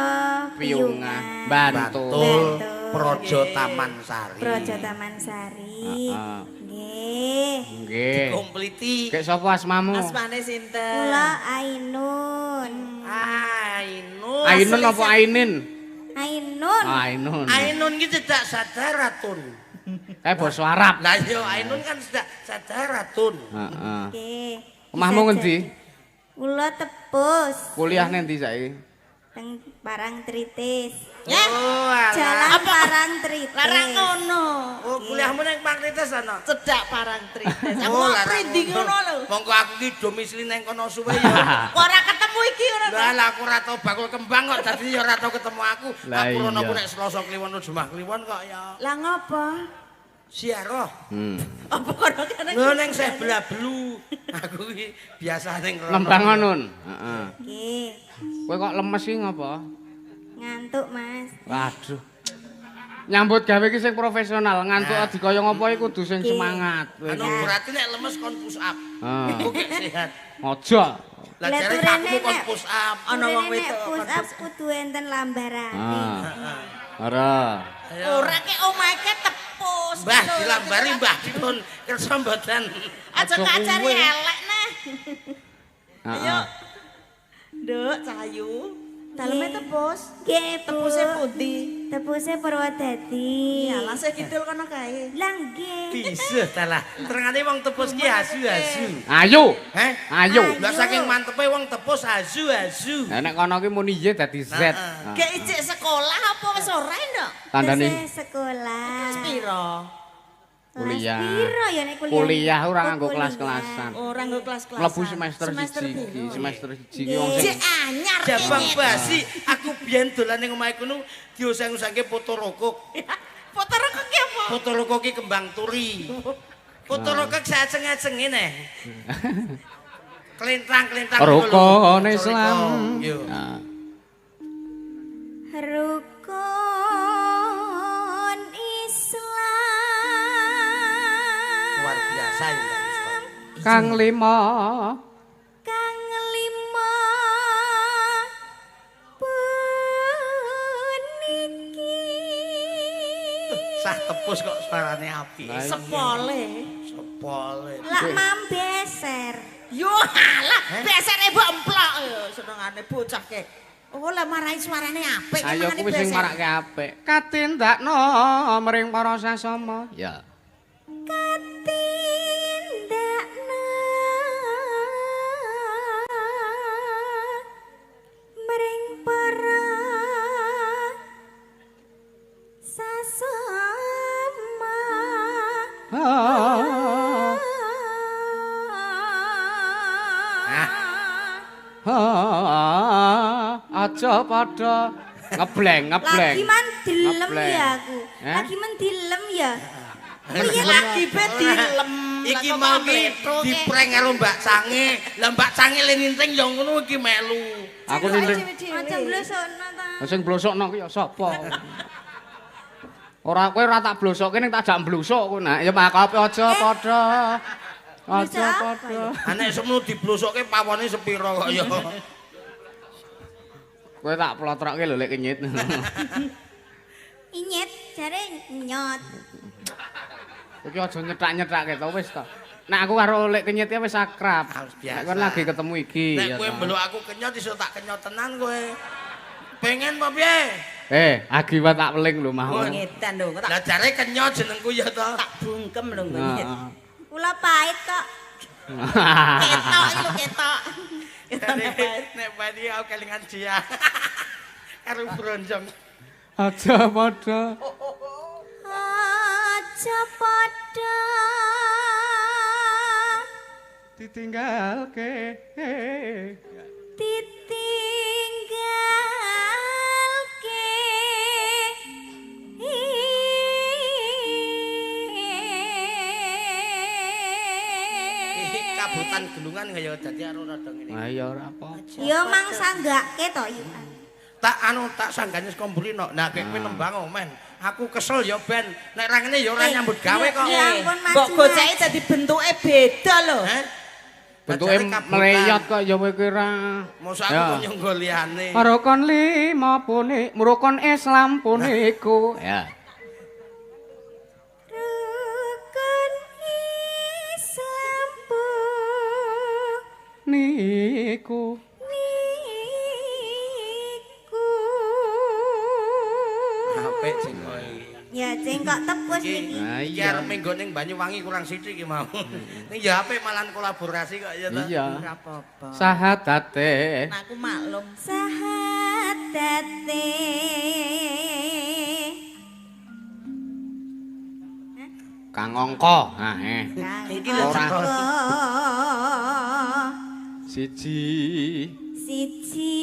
Piyungan. Bantul. Bantul Projo Taman Sari. Projo Taman Sari. Heeh. Nggih. Nggih. Kompliti. Kek sapa asmamu? Asmane sinten? Kula Ainun. Ainun. Ainun apa Ainin? Ainun. Ainun. Ainun ki tidak sadaratun. Kayak basa Arab. Lah iya Ainun kan tidak sadaratun. Heeh. Nggih. Omahmu ngendi? Kula Tepus. Kuliah nendi saiki? Teng Parangtritis. Ya. Oh, alah. Jalan Parangtritis. Larang ngono. Oh, kuliahmu nang Parangtritis ana. Cedak Parangtritis. Aku Oh, mau larang prindi ngono lho. Monggo aku ki domisili nang kono suwe ya. Kok ora ketemu iki ora. Lah lah aku ora tau bakul kembang kok dadi ya ora tau ketemu aku. Lah Aku rono iya. ku nek Selasa Kliwon Jumat Kliwon kok ya. Lah ngopo? Siaroh. Apa kono kene? Lho nang sebelah belu. Aku ki biasa ning rono. Nembang Nun. Heeh. Nggih. Kowe kok lemes sih ngopo? Ngantuk, Mas. Waduh. Nyambut gawe iki sing profesional, ngantuk Nah. dikaya ngopo iki kudu sing semangat. Kowe Anu iki. berarti nek lemes kon push up. Heeh. Iku ki sehat. Aja. Lah Lah jare turene aku kon nek- push up. Ana wong Turene nek wedok push kon up kudu enten lambarane. Ah. Ora. Ora ke omahe ke tepus. Mbah dilambari Mbah dipun kersa mboten. Aja Aja kacari kuwe. elek nah. Heeh. Ayo. Nduk, Cahayu. Daleme tepus. Nggih, Bu. Tepuse pundi? Tepuse Purwodadi. Ya, langsung kidul kono kae. Lah nggih. Bisa ta lah. Terengane wong tepus ki asu-asu. Ayo. Heh? Ayo. Lah saking mantepe wong tepus asu-asu. Lah nek kono ki muni Y dadi Z. Heeh. Gek ijik sekolah apa wis ora, Nduk? Tandane Tesih sekolah. Wis piro? Kuliah. Kelas piro ya nek kuliah? Kuliah ora Oh, nganggo kuliah. kelas-kelasan. Ora nggo kelas-kelasan. Mlebu semester siji iki, semester siji iki wong sing Jek anyar Jabang kene. basi, aku biyen dolan ning omahe kono dioseng-osengke foto rokok. Foto rokok ki apa? Foto rokok ki kembang turi. Foto rokok saaceng-acenge neh. Kelintang-kelintang Rukun Islam. Yo. Nah. Rukun Islam. Luar biasa ya Mbak Islam. Kang lima Kang lima puniki. Sah tepus kok suarane apik. Lah iya. Sepole. Sepole. Lak mambeser. Yo alah, besere mbok emplok yo senengane bocah ke. Oh lah marai suarane apik Ayo mangane kuwi sing beser. marake apik. Katindakno mring para sasama. Ya. Katindakna mring para sasama. Aja padha ngebleng, ngebleng. Lagi mandilem Ngebleng. ya aku. Eh? Lagi mendilem ya. Piye lagi be dilem. Iki mau ki diprank karo Mbak Sange. Lah Mbak Sange le ninting ya ngono iki melu. Aku ninding. Aja blosokno ta. Sing blosokno ki ya sapa? Ora kowe ora tak blosokke ning tak jak mblusuk kowe nak. Ya makape aja padha. Aja padha. Ha nek semono diblosokke pawone sepira kok ya. Kowe tak plotrokke lho lek kenyit. Inyet jare nyot. Iki aja nyetak-nyetake to wis to. Nek aku karo lek kenyit ya wis akrab. Nek kon lagi ketemu iki. Nek kowe mbeluk aku kenyot iso tak kenyot tenan kowe. Pengen apa piye? Agi wae tak weling lho mau. Ngedan lho, tak. Lah jare kenyot jenengku ya to. Tak bungkem lho ngene. Kula pahit kok. Ketok iki lho ketok. Nek pahit iki aku kelingan dia. Karo bronjong. Aja padha. Aja padha. Ditinggalke. Ditinggalke. Kabutan gelungan kaya dadi karo rada ngene. Ha ya ora apa-apa. Ya mang sanggake to ya. Tak anu tak sanggane saka mburi no. Nah kowe nembang men. Aku kesel ya ben. Nek ra ngene ya ora nyambut gawe kok. Ya ampun maju. Mbok goceke dadi bentuke beda lho. Heh. Bentuke mleyot kok ya kowe kira. Mosok aku kok nyangga liyane. Rukun lima punik, rukun Islam puniku. Ya. Rukun Islam puniku. Niku. Apik cengkok iki. Ya cengkok tepus iki. Iki arep minggon ning Banyuwangi kurang sithik iki mau. Ning ya apik malan kolaborasi kok ya ta. Iya. Ora apa-apa. Sahadate. Nah, aku maklum. Sahadate. Kang angka. Ha eh. Iki lho Ora. Siji. Siji.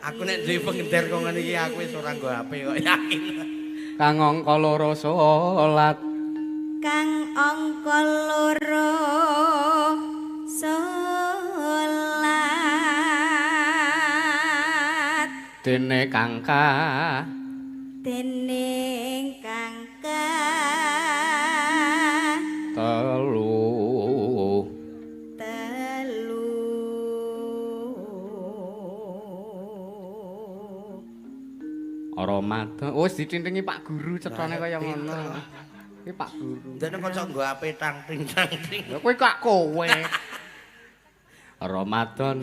Aku nek duwe pengender kok ngene iki aku wis ora nggo HP kok yakin. Kang angka loro salat. Kang angka loro salat. Dene kang ka. Dene kang ka. Telu. Telu. Ramadan. Wis ditintingi Pak Guru cetane kaya ngono. Iki Pak Guru. Ndene kanca nggo HP tang ting tang ting. Ya kowe kok kowe. Ramadan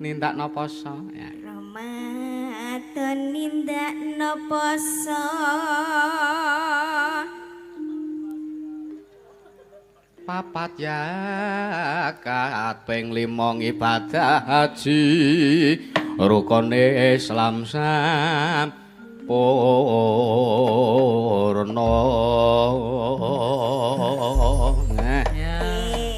nindakno poso. Ya. Ramadan nindakno poso. Papat yakat ping 5 ngibadah haji. Rukune Islam sampurna. Nah.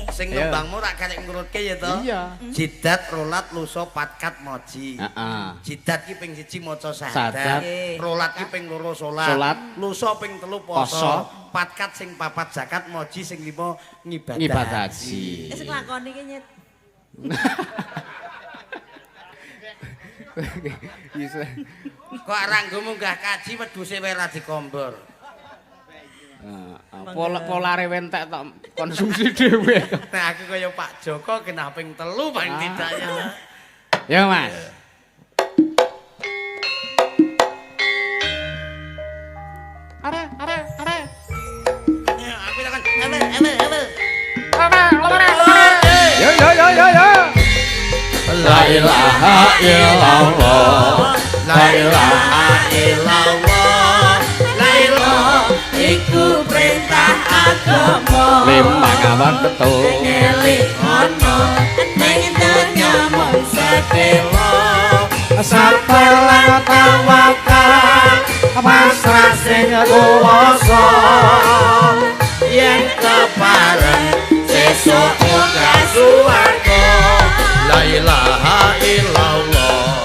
Sing nembangmu rak karek ngurutke ya to? Iya. Jidat, rolat, lusa, patkat, moji. Heeh. Jidat ki ping 1 maca syahadat, rolat ki ping 2 salat, lusa ping 3 poso, patkat sing 4 zakat, moji sing 5 ngibadah haji. Wis nglakoni ki nyet. Kok ora nggo munggah kaji wedhuse wae ora dikombor. Polare wentek tok konsumsi dhewe. Nek aku kaya Pak Joko kena ping 3 paling tidak ya. Ya Mas. Are are are. Ya aku tekan ele ele ele. Yo yo yo yo yo. La ilaha illallah. La ilaha illallah. La ilaha iku perintah agama. Limang awan betul. Ngelik ono ning donya mung sedelo. Sabar lan tawakal pasrah sing kuwasa. Yen kepareng sesuk munggah suwarga. La ilaha illallah.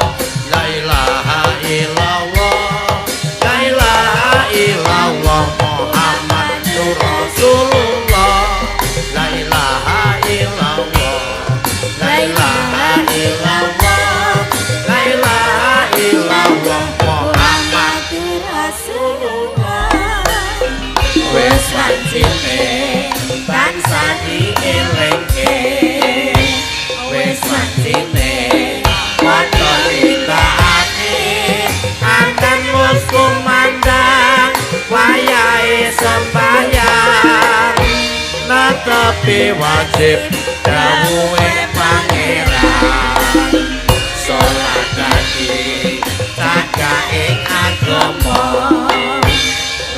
La ilaha illallah. La ilaha illallah Muhammadur Rasul. wancine tansah dielingke. Wis wancine padha nindakake adzan wis kumandhang wayahe sembahyang netepi wajib dawuhe pangeran. Salat dadi cagake agama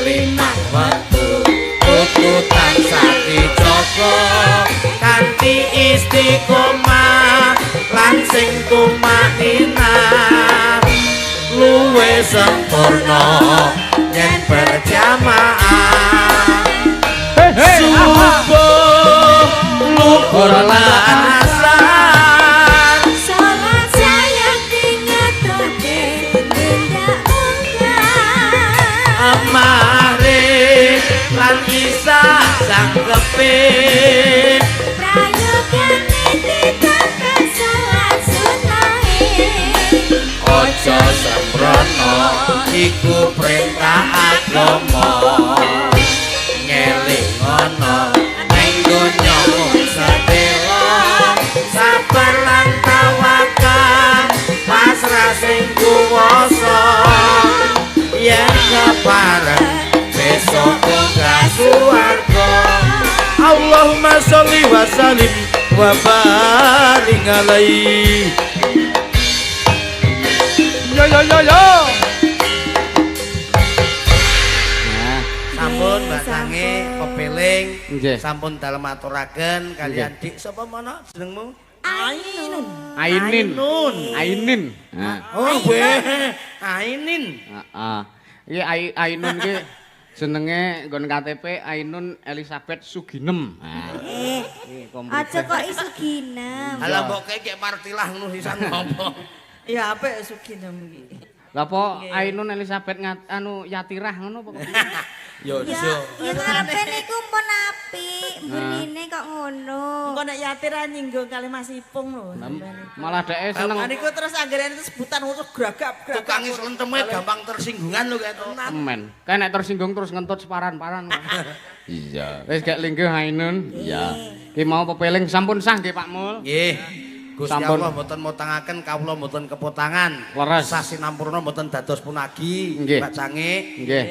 limang wektu kudu tansah dijaga kanthi istiqomah lan sing tumakninah luwih sempurna yen berjamaah. Subuh luhur lan asar Salat sayang dingetake tindak mungkar maghrib lan isya sanggepe prayogane ditambah salat sunahe. Aja sembrono iku perintah agama ngelingono ning donya mung sedhela sabar lan tawakal pasrah sing kuwasa yen kepareng besok uga suwarga. Allahumma sholli wa sallim wa barik alaihi. Yo yo yo yo. Nah, Sampun Mbak Sange pepeling. Nggih. Sampun dalem aturaken kalian Dik sapa mono jenengmu? Ainun. Ainin. Ainun. Ainin. Nah. Oh, weh. Ainin. Heeh. Iki Ainun iki jenenge nggon KTP Ainun Elizabeth Suginem. Nah. Iki komplit. Aja kok isu ginem. Halah mbok kek partilah ngono sisan ngopo. Ya apik Suginem iki. Lah apa Ainun Elizabeth anu Yatirah ngono apa kok? Ya Ya, ya ngarepe niku pun apik, mburine kok ngono. Engko nek Yatirah nyinggung kali Mas Ipung lho. Malah dheke seneng. Lah niku terus anggere itu sebutan terus gragap-gragap. Tukange slenteme gampang tersinggungan lho kae to. Men. Kae nek tersinggung terus ngentut separan-paran. Iya. Wis gek linggih Ainun. Iya. Ki mau pepeling sampun sah nggih Pak Mul. Nggih. Gusti Sampun. Allah mboten motangaken kawula mboten kepotangan. Leres. Sasinampurna mboten dados punagi. Nggih. Mbak Cange. Nggih.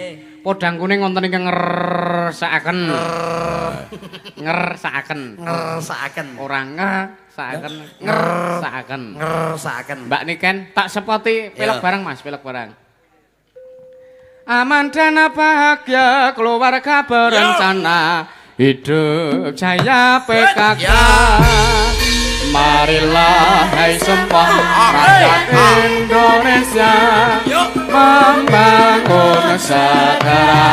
Podang kuning wonten ingkang ngersakaken. Ngersakaken. Ngersakaken. Ora ngersakaken, ngersakaken. Ngersakaken. Mbak Niken tak sepoti pelok Ya. bareng Mas, pelok bareng. Aman dan bahagia keluarga berencana, hidup jaya PKK. Marilah hai semua rakyat Indonesia membangun segera,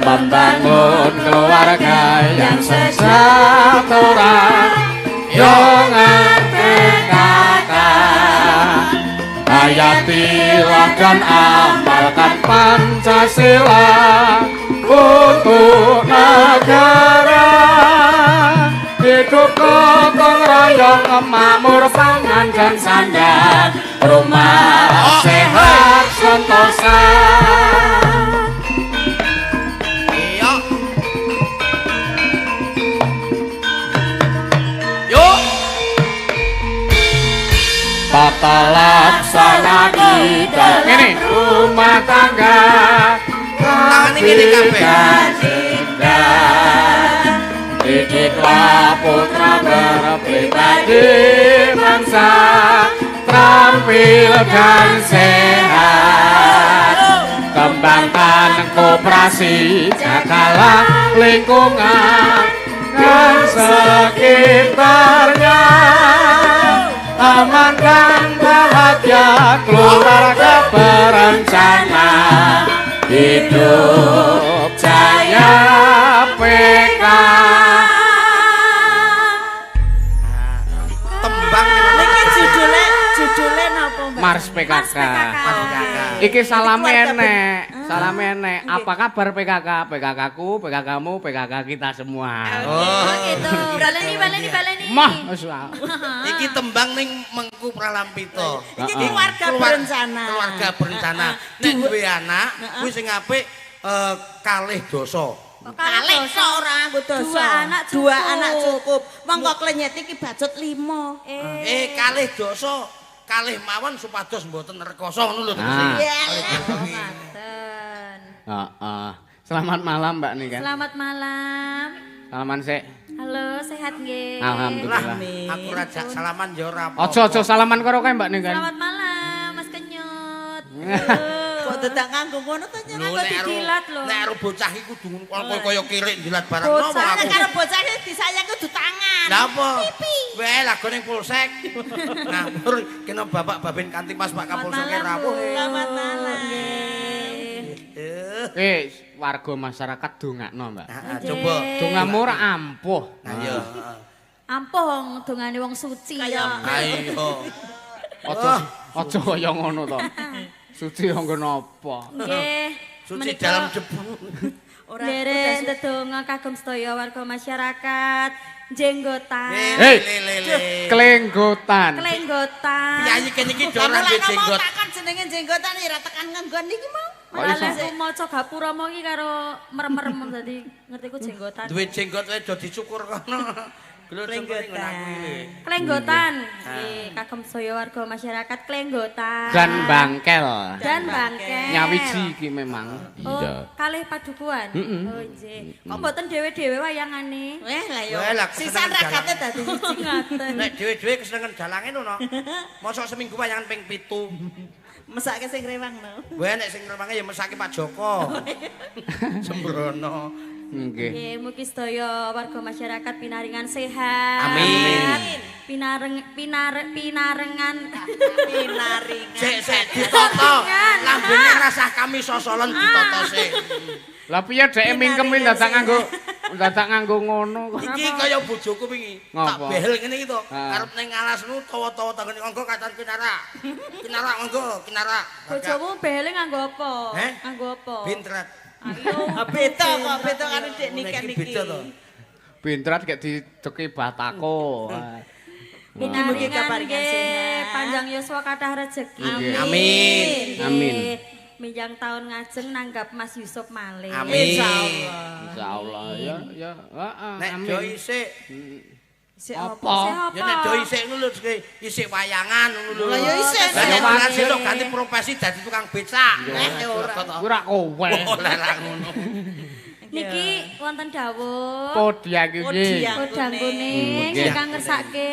membangun keluarga yang sejahtera dengan PKK. Hayatilah dan amalkan Pancasila untuk negara. Hidup gotong royong, makmur pangan dan sandang, rumah sehat sentosa. Iya. Yuk. Tata laksana di dalam rumah tangga. Tangane ngene kabeh. Didiklah putra berpribadi bangsa, terampil dan sehat. Kembangkan koperasi, jagalah lingkungan dan sekitarnya. Aman dan bahagia keluarga berencana, hidup jaya PK. Tembang Niki judule judule napa Mbak? Mars PKK. Mas PKK. Iki salame Keluarga enek, salame enek. Apa kabar PKK? PKK ku, PKK mu, PKK kita semua. Oh. Gitu. Baleni baleni baleni. Mah, wis. Iki tembang ning Mengku Pralampita. Iki keluarga berencana. Keluarga berencana. Nek duwe anak, kuwi sing apik kalih dasa. Kalih tok ora nganggo dosa. Dua anak cukup. Dua anak cukup. Monggo klenyet iki bacut 5. Kalih dosa, kalih mawon supados mboten rekoso ngono lho tegese. Iya. Ngoten. Heeh. Selamat malam Mbak Niken. Selamat malam. Salaman sik. Halo, sehat nggih. Alhamdulillah. Aku rajak salaman ya ora apa. Aja-aja salaman karo kae Mbak Niken. Selamat malam Mas Kenyut. Kok dadak nganggo ngono to Lho, Kok dijilat lho. Nek karo bocah iki kudu kaya kirik njilat barang nopo Bocah aku. Nek karo bocah iki disayang kudu tangan. Lah apa? Wae lagone ning polsek. Ngawur kena bapak babin kanthi Mas Pak Kapolsek rawuh. Selamat malam. Warga masyarakat dongakno, Mbak. Heeh, coba. Dongamu ora ampuh. Nah iya. Ampuh wong dongane wong suci ya. Ayo. Aja kaya ngono to. Suci nggo napa? Nggih. Suci dalam debu. Ora Nderek ndedonga kagem sedaya warga masyarakat jenggotan. Hei. Klenggotan. Klenggotan. Piyayi kene iki do ora Lah jenggot. Takon jenenge jenggotan ora tekan nganggon iki mau. Kok iso? Malah aku maca gapura mau iki karo merem-merem dadi ngertiku jenggotan. Duwe jenggot wae do dicukur kono. Klenggotan. Klenggotan. Nggih, kagem sedaya warga masyarakat Klenggotan. Dan Bangkel. Dan Bangkel. Nyawiji iki memang. Oh, kalih padukuan. Oh, nggih. Kok mboten dhewe-dhewe wayangane? Weh lah yo. Weh, lah, Sisan kesenengan ragate dadi siji. Ngaten. Nek dhewe-dhewe kesenengan dalange ngono. Mosok seminggu wayangan ping 7. Mesake sing rewang no. Weh nek sing rewange ya mesake Pak Joko. Sembrono. Nggih. Nggih, mugi sedaya warga masyarakat pinaringan sehat. Amin. Pinarengan. Pinaringan. Sik sik ditata. Lambene rasah kami sosolen ditata sik. Lah piye dheke mingkem dadak nganggo ngono kok. Iki kaya bojoku wingi. Tak Ngapa? behel ngene iki to. Ah. Arep ning alas nu tawa-tawa tanggane monggo kacan kinara. Kinara monggo, kinara. Bojomu behele nganggo apa? Heh? Nganggo apa? Bintret. Ayo. Ah, beda kok, beda karo Dik Niken Iki iki. beda to. Bintrat gek dideki batako. Mugi-mugi Pinaringan kaparingan nggih, sehat. panjang yuswa kathah rejeki. Nggih. Amin. Amin. Minjang tahun ngajeng nanggap Mas Yusuf malih. Amin. Insyaallah. Insyaallah ya ya heeh. Nek amin. do isik, Sik Apa? Sehat ya nek do isik ngono lho isik wayangan ngono lho. Lah ya isik. Lah nek Wayangan. ora sesuk ganti profesi dadi tukang becak. Eh ora. Kuwi ra kowe. Oh, lah lah ngono. Niki wonten dawuh. Podya iki. Podya. Podang kuning Nggih. ingkang ngersake.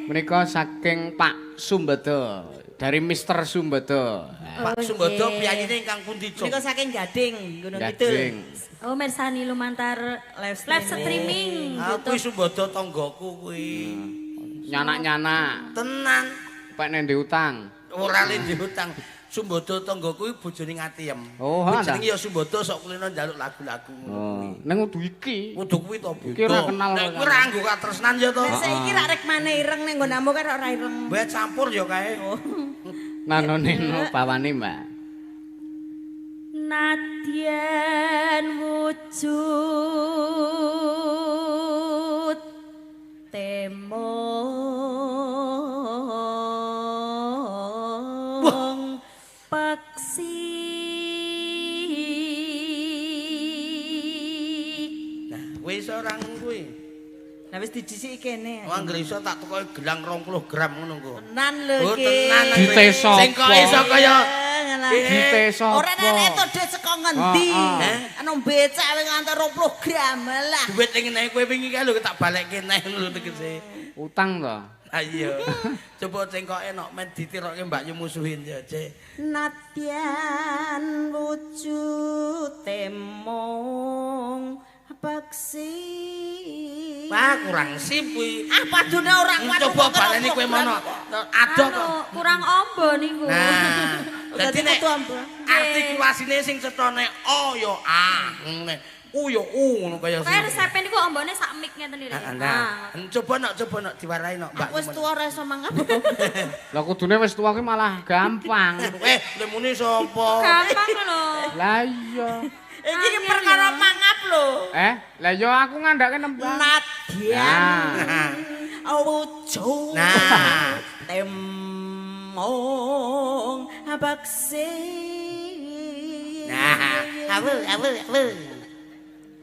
Menika saking Pak Sumbedo dari Mr. Sumbedo. Pak Sumbodo piyayine ingkang pundi, Cuk? Menika saking Gading, Gunung Kidul. Gading. Oh, mirsani lumantar Live live streaming. Ah, kuwi Sumbodo tanggaku kuwi. Nyanak-nyanak. Tenan. Pek nek ndek utang. Ora le diutang. Sumbodo tangga kuwi bojone Ngatiem. Oh, Kuwi ha, jenenge ya Sumbodo sok kulino njaluk lagu-lagu ngono Oh, kuwi. ning kudu iki. Kudu kuwi to beda. Iki ora kenal Nek kuwi ora nganggo katresnan ya to. Lah saiki rak rekmane ireng ning nggonamu kan ora ireng. Wae campur ya kae. Nano neno bawane, Mbak. Nadyan wujud temong peksi. Nah, kowe iso ora ngono kuwi. Lah wis didhisiki kene. Wong anggere iso tak tukoki gelang 20 gram ngono engko. Tenan lho Oh, iki. tenan. Dite sapa? Sing kok iso kaya Dite sapa? Ora nek itu dhuwit saka ngendi? Heeh. Anu becak wis nganti 20 gram lah. duit ning ngene kowe wingi kae lho tak balekke neh ngono lho tegese. Utang to. Ha iya. Coba cengkoke nok men ditirokke Mbak Yu musuhin ya, Cek. Nadyan wujud temong peksi. Wah, kurang sip kuwi. Ah padune ora kuat. Coba baleni kowe mono. Adoh kok. Anu, kurang ombo niku. Nah, dadi nek kudu ombo. artikulasine sing cetane O ya A, ngene. U ya U ngono kaya Kayak resepe niku ombone sak mik ngeten iki. Nah, coba nok diwarai nok Mbak. Aku wis tuwa ora iso mangap. Lah kudune wis tuwa kuwi malah gampang. Eh, lemune sapa? Gampang lho. Lah iya. Iki ki perkara mangap lho. Lah iya aku ngandhake nembang. Nadyan Nah. wujud Nah. temong peksi. Nah, awu awu awu.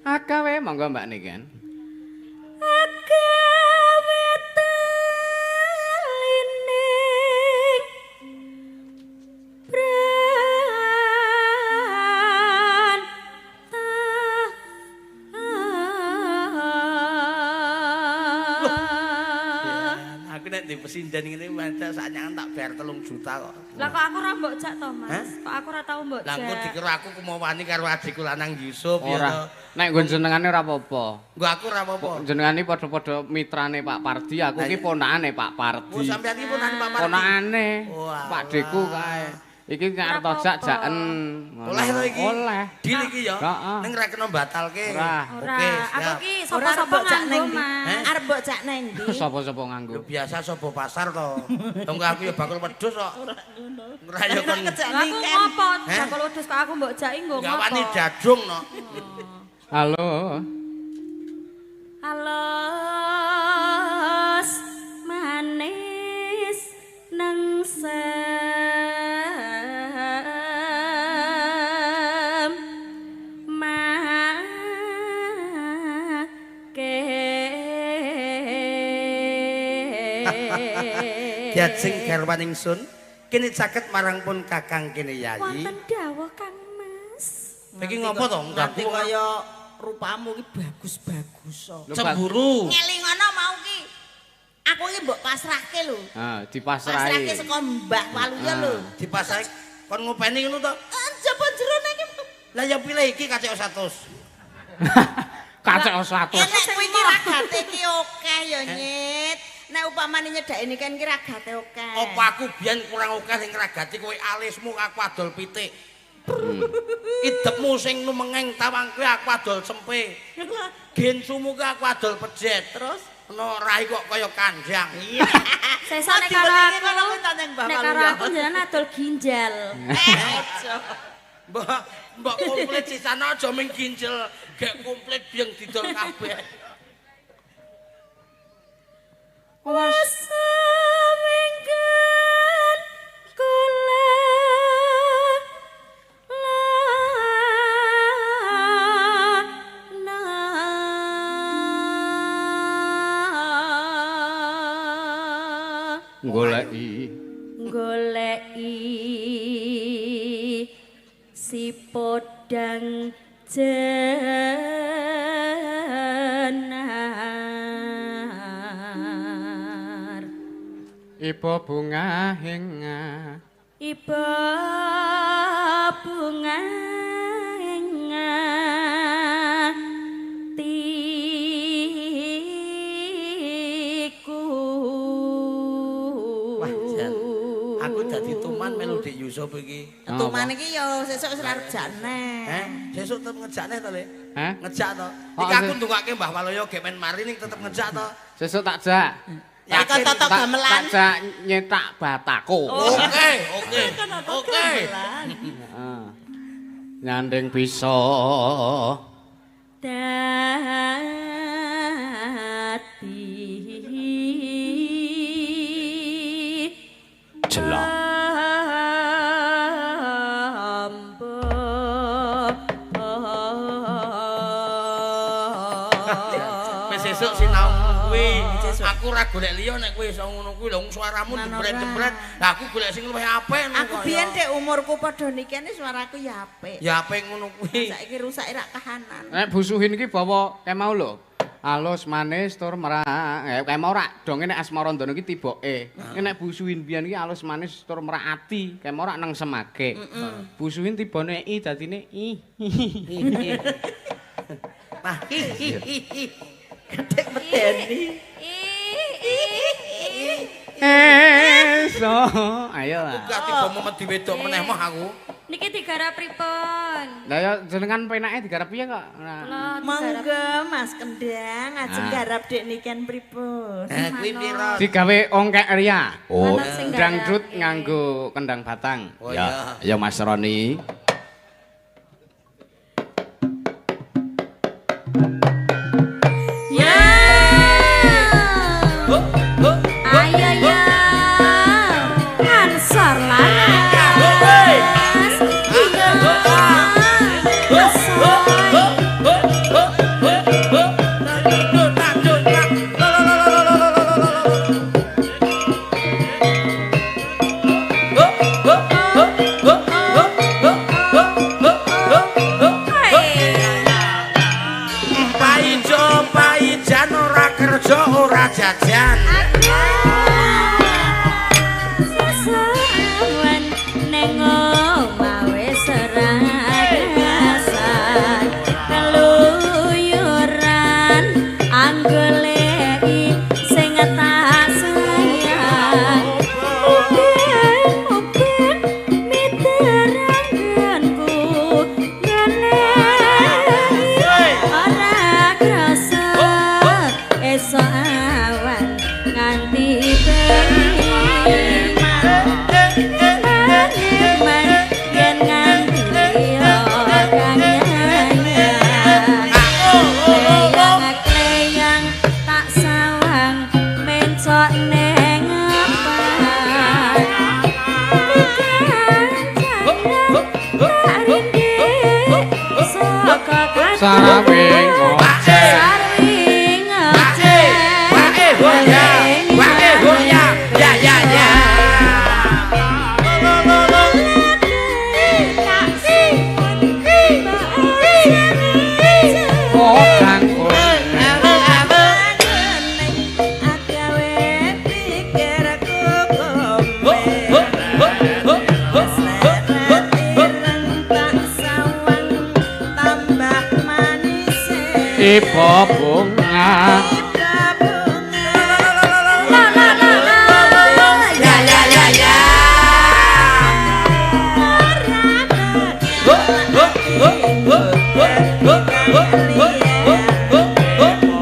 Agawe monggo Mbak Niken. Agawe telining brantah. Aku nek di pesinden ngene maca saknyangan tak bayar 3 juta kok. Lah kok aku ora mbok jak to, Mas? Kok aku ora tau mbok Lah jak. engko dikira aku kumawani karo adikku lanang Yusuf ya Ora. to. Nek nggon jenengane ora apa-apa. Nggo aku ora apa-apa. Jenengane padha-padha mitrane Pak Pardi, aku ki ponakane Pak Pardi. Oh sampean iki ponakane Pak Pardi. Ponakane. Walah. Pak Deku kae. Iki nek arep Ora tojak apa-apa. jaken. Oleh to iki? Oleh. Deal iki ya. Heeh. Ning ra kena batalke. Ora. Ora, Oke, aku siap. ki Ora sapa-sapa mbok jak nganggo, neng ndi? Mas. Arep mbok jak neng ndi? Sapa-sapa nganggo. Lho biasa sapa pasar to. Tunggu aku ya bakul wedhus kok. Ora ngono. Ora ya kon Ngejak Lah aku niken. ngopo? Heh? Bakul wedhus kok aku mbok jaki nggo ngopo? gawani jadung no. Halo. Alus manis nengsem make. Diajeng garwan ingsun kene caket marang pun Kakang kene Yayi. Wonten dawuh Kang Mas. Iki ngopo to? Nganti Ganggu kaya rupamu ki bagus-bagus kok. Lho, Pak. cemburu. Ngelingono mau ki. Aku ki mbok pasrahke lho. Ah, dipasrahi. Pasrahke saka Mbah Waluyo lho. Dipasrahi kon ngopeni ngono to? Aja jerone iki. Lah ya pilih iki kacek 100. Kacek 100. Enek kuwi ki ragate ki akeh ya nyit. Nek upamane nyedaki niken ki ragate akeh. Apa aku biyen kurang akeh sing ngragati kowe alismu aku adol pitik. Idepmu sing numengeng tawang kuwi aku adol sempe. Gensumu kuwi aku adol pejet. Terus Ana rai kok kaya kanjang. iya. Sesuk nek karo aku, Kono kuwi ta nang Mbah nek karo Waluyo. aku jenengan adol ginjal. Eh, aja. Mbok mbok komplit sisana aja ming ginjel, gek komplit biyen didol kabeh. Wasa minggan kula lana Goleki. Goleki si podang jenar. Iba bunga hinga. Iba bunga atiku. Wah, jan. Aku dadi tuman melu Dik Yusuf iki. Tuman iki ya sesuk wis arep jakne. Heh, sesuk tetep ngejakne to, Le? Heh? Ngejak to. Oh, Iki aku sesuk. ndongake Mbah Waloyo gek men mari ning tetep ngejak to. Sesuk tak jak. Ya kon totok gamelan. Tak jak nyetak batako. Oke, oke. Oke. Heeh. Nyanding bisa. Dadi Jelak. Ambo. Wis sesuk sinau kuwi. Aku ora golek liya nek kowe iso ngono kuwi lho suaramu jebret-jebret. Lah aku golek sing luwih apik ngono. Aku biyen dek umurku padha nikene suaraku ya apik. Ya apik ngono kuwi. Saiki rusak rak kahanan. Nek busuhin iki bawa kemau lho. Alus manis tur merak. Kae mau rak donge nek Asmarandana iki tiboke. Nek busuhin biyen iki alus manis tur merak ati, kae mau rak nang semake. Busuhin tibane i dadine i. Nah, Gedek medeni. Eso, ayo lah. Gak tiba memedi wedok meneh moh aku. Niki digarap pripun? Lah ya jenengan penake digarap piye kok? Nah. Kula digarap Monggo Mas Kendang ajeng Ah. garap dek niken pripun. Eh kuwi piro? Digawe ongkek ria. Oh. Manut sing Dangdut garap. nganggo kendang batang. Oh, iya. Ya Mas Roni. Ya. Ayo ya. Ansor laras. Iya. Asoy. kerja ora jajan. Sesawan neng omah wis serasan keluyuran anggoleki sing tak sayang. Uben-uben miteranganku goleki ora krasa esuk awan nganti bengi. Man yen nganti ora nyayang. Kleyang-kleyang tak sawang mencok neng apa. Tak rindik saka kadung. Sarwi ngoceh. Sarwi ngoceh. Wae hoya, wae hoya, ya ya ya. Oh, kangkung. Iba bunga. Ya ya ya ya.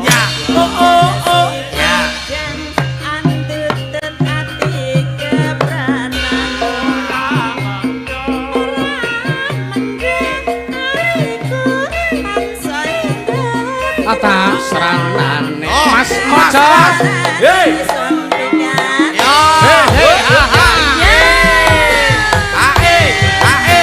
Ya, oh oh oh, ya. Atas seranane Oh, Mas Mas, Mojo. Mas. Hei. Ya. Hei, ha, ha. Ae, ae.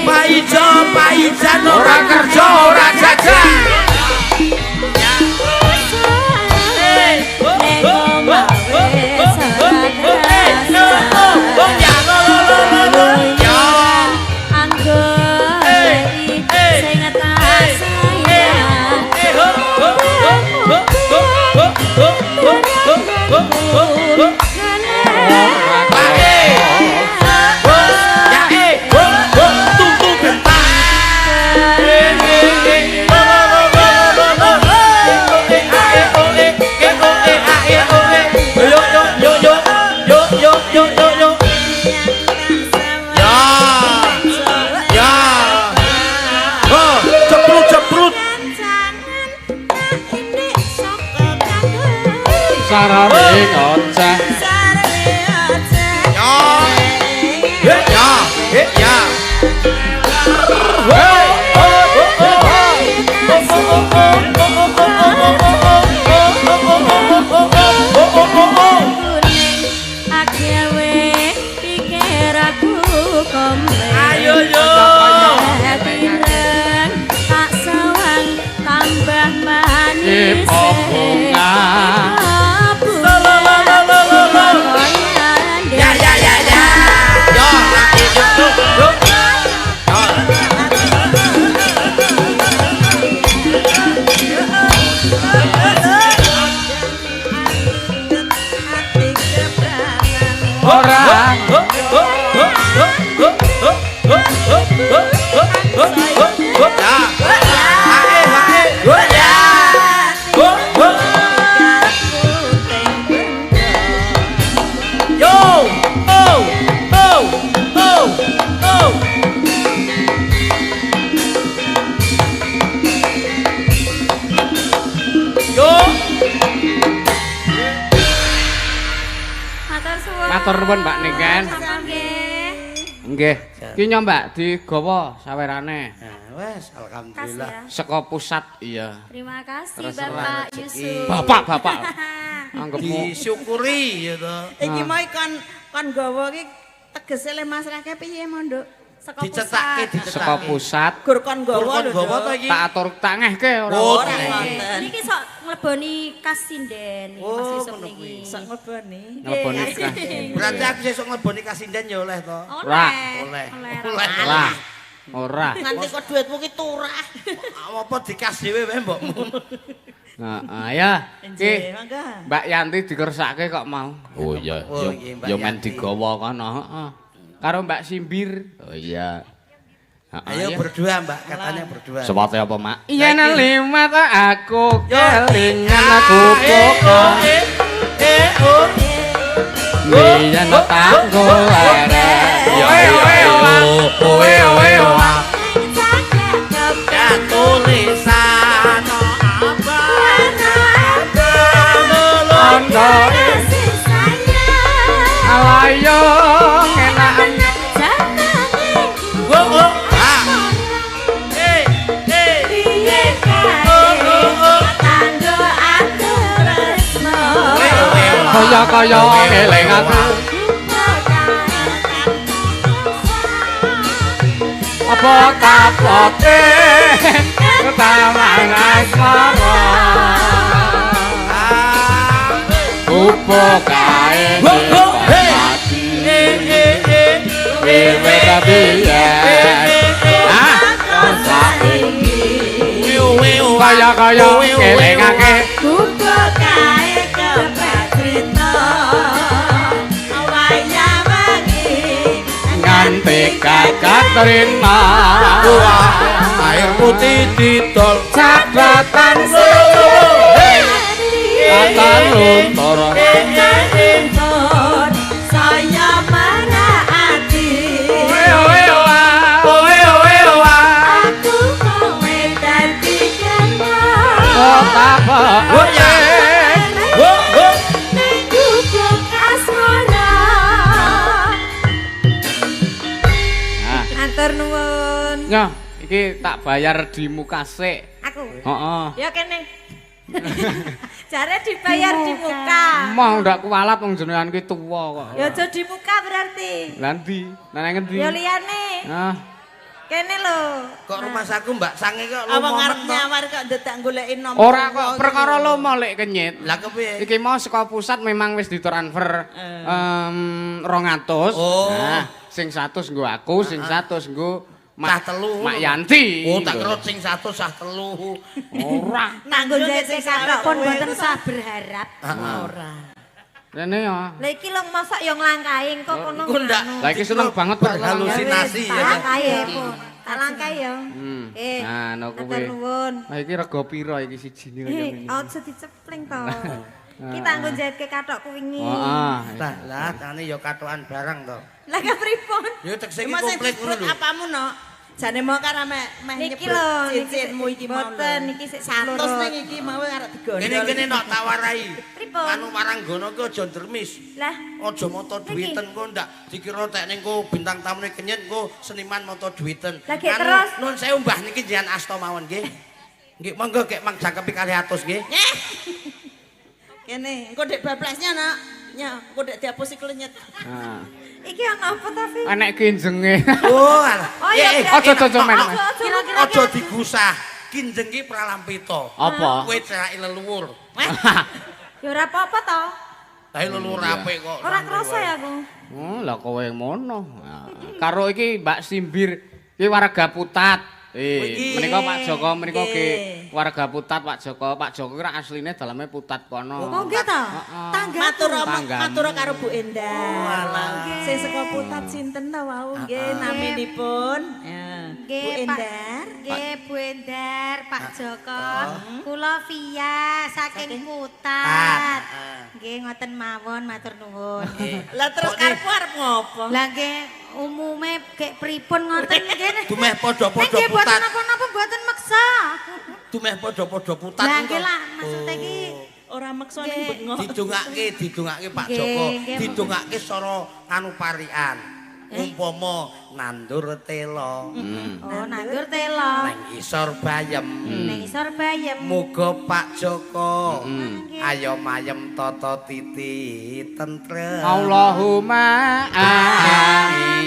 Paijo, paijan ora kerja ora jajan. Sarwi ngoceh. Ayo yo. Tak sawang tambah manis. Iba bunga. Ya ya ya ya. Yo, yo, yo, yo. Ora. Ya. Ae, ae. Ya. Yo. Oh. Oh. Oh. Oh. Yo. Matur suwun. Matur nuwun Mbak Niken. Sampun nggih. Nggih. Ki nyo Mbak digawa sawerane. Nah, wes alhamdulillah. Kasih ya. Saka pusat iya. Terima kasih Terserah Bapak rezeki. Yusuf. Bapak, bapak. Anggepmu Disyukuri ya toh. Iki mau kon kon gawa iki tegese le masrahke piye mondok? Dicetake, dicetake. Saka pusat. Gur kon nggawa lho. Gur kon nggawa to iki? Tak atur tak ngehke ora. Oh, Ora ngoten. Niki sok ngleboni kas sinden niki Mas Oh, Yusuf ngono niki. Sok ngleboni. Ngleboni kas. Berarti aku sesuk ngleboni kasinden ya oleh to. Ora. Oleh. Oleh. Lah. Ora. Nganti kok duitmu ki turah. Apa dikas dhewe wae mbokmu. Heeh, ya. Ki Mbak Yanti dikersake kok mau. Oh iya, ya men digawa kono, heeh. Karo Mbak Simbir. Oh iya. Ayo berdua Mbak, katanya berdua. Sepate apa, Mak? Yen limat aku kelingan aku kok. Biyen tanggo arek. Yo yo yo yo. Tulisan Ono alayo enakan kaya-kaya eling aku apa kapote taman asmara upo kae wiwit biyen ah kaya-kaya elingake upo kae kepacrita wayah wengi nganti kakak terima air putih didol catatan kata luntur saya menaati aku kowe dadi Matur nuwun. Nyoh, iki tak bayar di muka sik. Aku. Heeh. Ya kene. Jare dibayar di muka. Moh ndak kualat wong jenengan ki tuwa kok. Ya aja di muka berarti. Lah ndi? Lah nang ngendi? Ya liyane. Ah. Kene lho. Kok rumahsaku Mbak Sange kok Apa ngarep nyawar kok ndedak goleki nomor. Ora kok perkara lomo lek kenyit. Lah kepiye? Iki mau saka pusat memang wis ditransfer 200. Oh. Nah, sing 100 nggo aku, sing 100 nggo Mak telu. Mak Yanti. Oh, tak kira sing 100 sah telu. Ora. Nanggo jahit kathok pun mboten sah berharap. Ora. Rene ya. Lah iki lho mosok ya nglangkahi engko kono. Iku ndak. Lah iki seneng banget kok berhalusinasi ya. Langkahi pun. Tak langkahi ya. Nah, no kuwi. Matur nuwun. Lah iki rega pira iki sijine kaya ngene. Aja dicepling to. Iki tanggo jahitke kathokku wingi. Heeh. Lah, lah tane ya kathokan barang to. Lah kepripun? Ya tekse iki komplit ngono lho. Apamu no? Jane mau karo meh niki lho cincinmu iki mau. Mboten niki sik 100 ning iki mau arep digondol. Kene-kene nok tawarai. Pripun? Anu waranggono ki aja ndremis. Lah, aja mata duwiten engko ndak dikira tek ning ko bintang tamune kenyit engko seniman mata duwiten. Lah gek terus nun sewu Mbah niki jenengan asta mawon nggih. Nggih monggo gek mang jangkepi 200 nggih. Kene engko dek bablesnya nak. Nya, engko dek diapusi klenyet. Heeh. Iki ana apa ta, Fi? Enek kinjenge. Oh, alah. Oh iya, aja aja men. Aja digusah. Kinjeng ki pralampita. Apa? Kowe ceraki leluhur. Ya ora apa-apa to. Lah leluhur apik kok. Ora krasa ya aku. Oh, lah kowe ngono. Karo iki Mbak Simbir iki warga Putat. Menika Pak Joko menika ki warga Putat Pak Joko. Pak Joko ki asline daleme Putat kono. Oh nggih to. Tangga matur karo Bu Endar. Sing saka Putat sinten ta wau nggih naminipun? Bu Endar. Nggih Bu Endar, Pak Joko. Kula Via saking Putat. Nggih ngoten mawon matur nuwun. Lah terus karepmu arep ngopo? Lah nggih umume gek pripun ngoten nggih. Dumeh padha-padha Putat. Mboten napa-napa mboten meksa. Dumeh padha-padha Putat. Lah nggih lah maksude iki ora meksa ning bengok. Didongake, didongake Pak Joko, didongake sara anu parikan. Umpama nandur tela. Oh, nandur tela. Nang isor bayem. Nang isor bayem. Muga Pak Joko ayo mayem tata titi tentrem. Allahumma amin.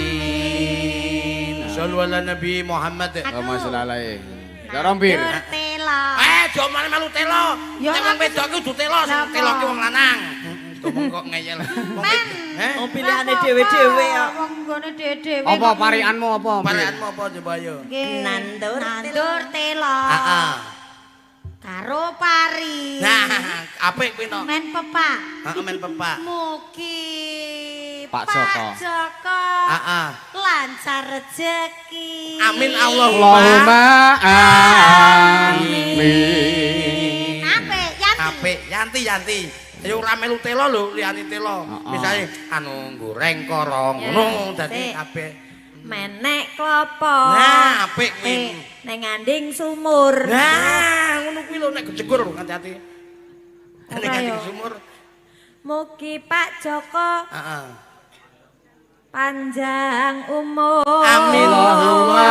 sallu ala Nabi Muhammad. Allahumma sholli alaihi. Ya rombir. Telo. Eh, aja melu telo. Nek wong wedok ki kudu telo, sing telo ki wong lanang. Ngomong kok ngeyel. Men. Wong pilihane dhewe-dhewe kok. Wong nggone dhewe-dhewe. Apa parikanmu apa? Parikanmu apa coba ayo? Nandur nandur telo. Heeh. Karo pari. Nah, apik kuwi no. Men pepak. Heeh, men pepak. Mugi Pak Joko. Heeh. Lancar rezeki. Amin Allahumma amin. Apik, Yanti. Apik, Yanti, Yanti. Ayo ora melu telo lho, liyane telo. Misale anu goreng korong ngono dadi kabeh. Menek klopo. Nah, apik kuwi. Neng nganding sumur. Nah, ngono kuwi lho nek kejegur hati-hati. Nek nganding sumur. Mugi Pak Joko. Heeh. Panjang umur. Amin Allahumma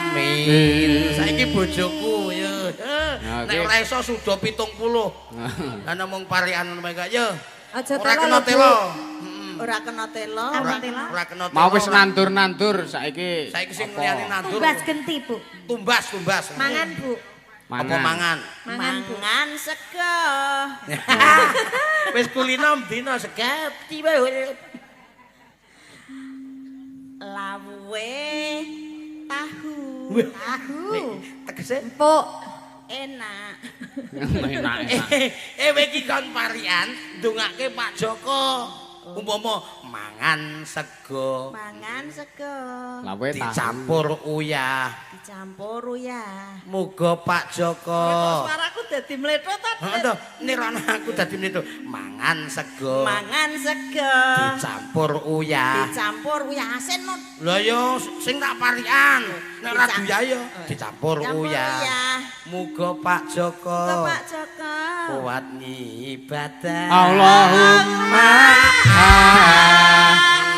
amin. Saiki bojoku ya. Nek ora iso suda 70. Lah namung parikan ngono kae ya. Aja ora kena telo. Ora kena telo, ora kena telo. Mau wis nandur-nandur saiki. Saiki sing liyane nandur. Tumbas genti, Bu. Tumbas, tumbas. Mangan, Bu. Apa mangan? Mangan, Bu. Mangan sego. Wis kulino dina segati wae. Lawuhe tahu. Tahu. Tegese empuk. Enak. Enak, enak. Eh iki kon parian ndongake Pak Joko. Umpama mangan sego. Mangan sego. Lawuhe dicampur uyah. Dicampur uyah. Muga Pak Joko. Kok suaraku dadi mlethot ta? Heeh to, nirana aku dadi mlethot. Mangan sego. Mangan sego. Dicampur uyah. Dicampur uyah asin. Lah ya sing tak parian. Nek ora duyah ya dicampur uyah. Muga Pak Joko. Muga Pak Joko kuat ngibadah. Allahumma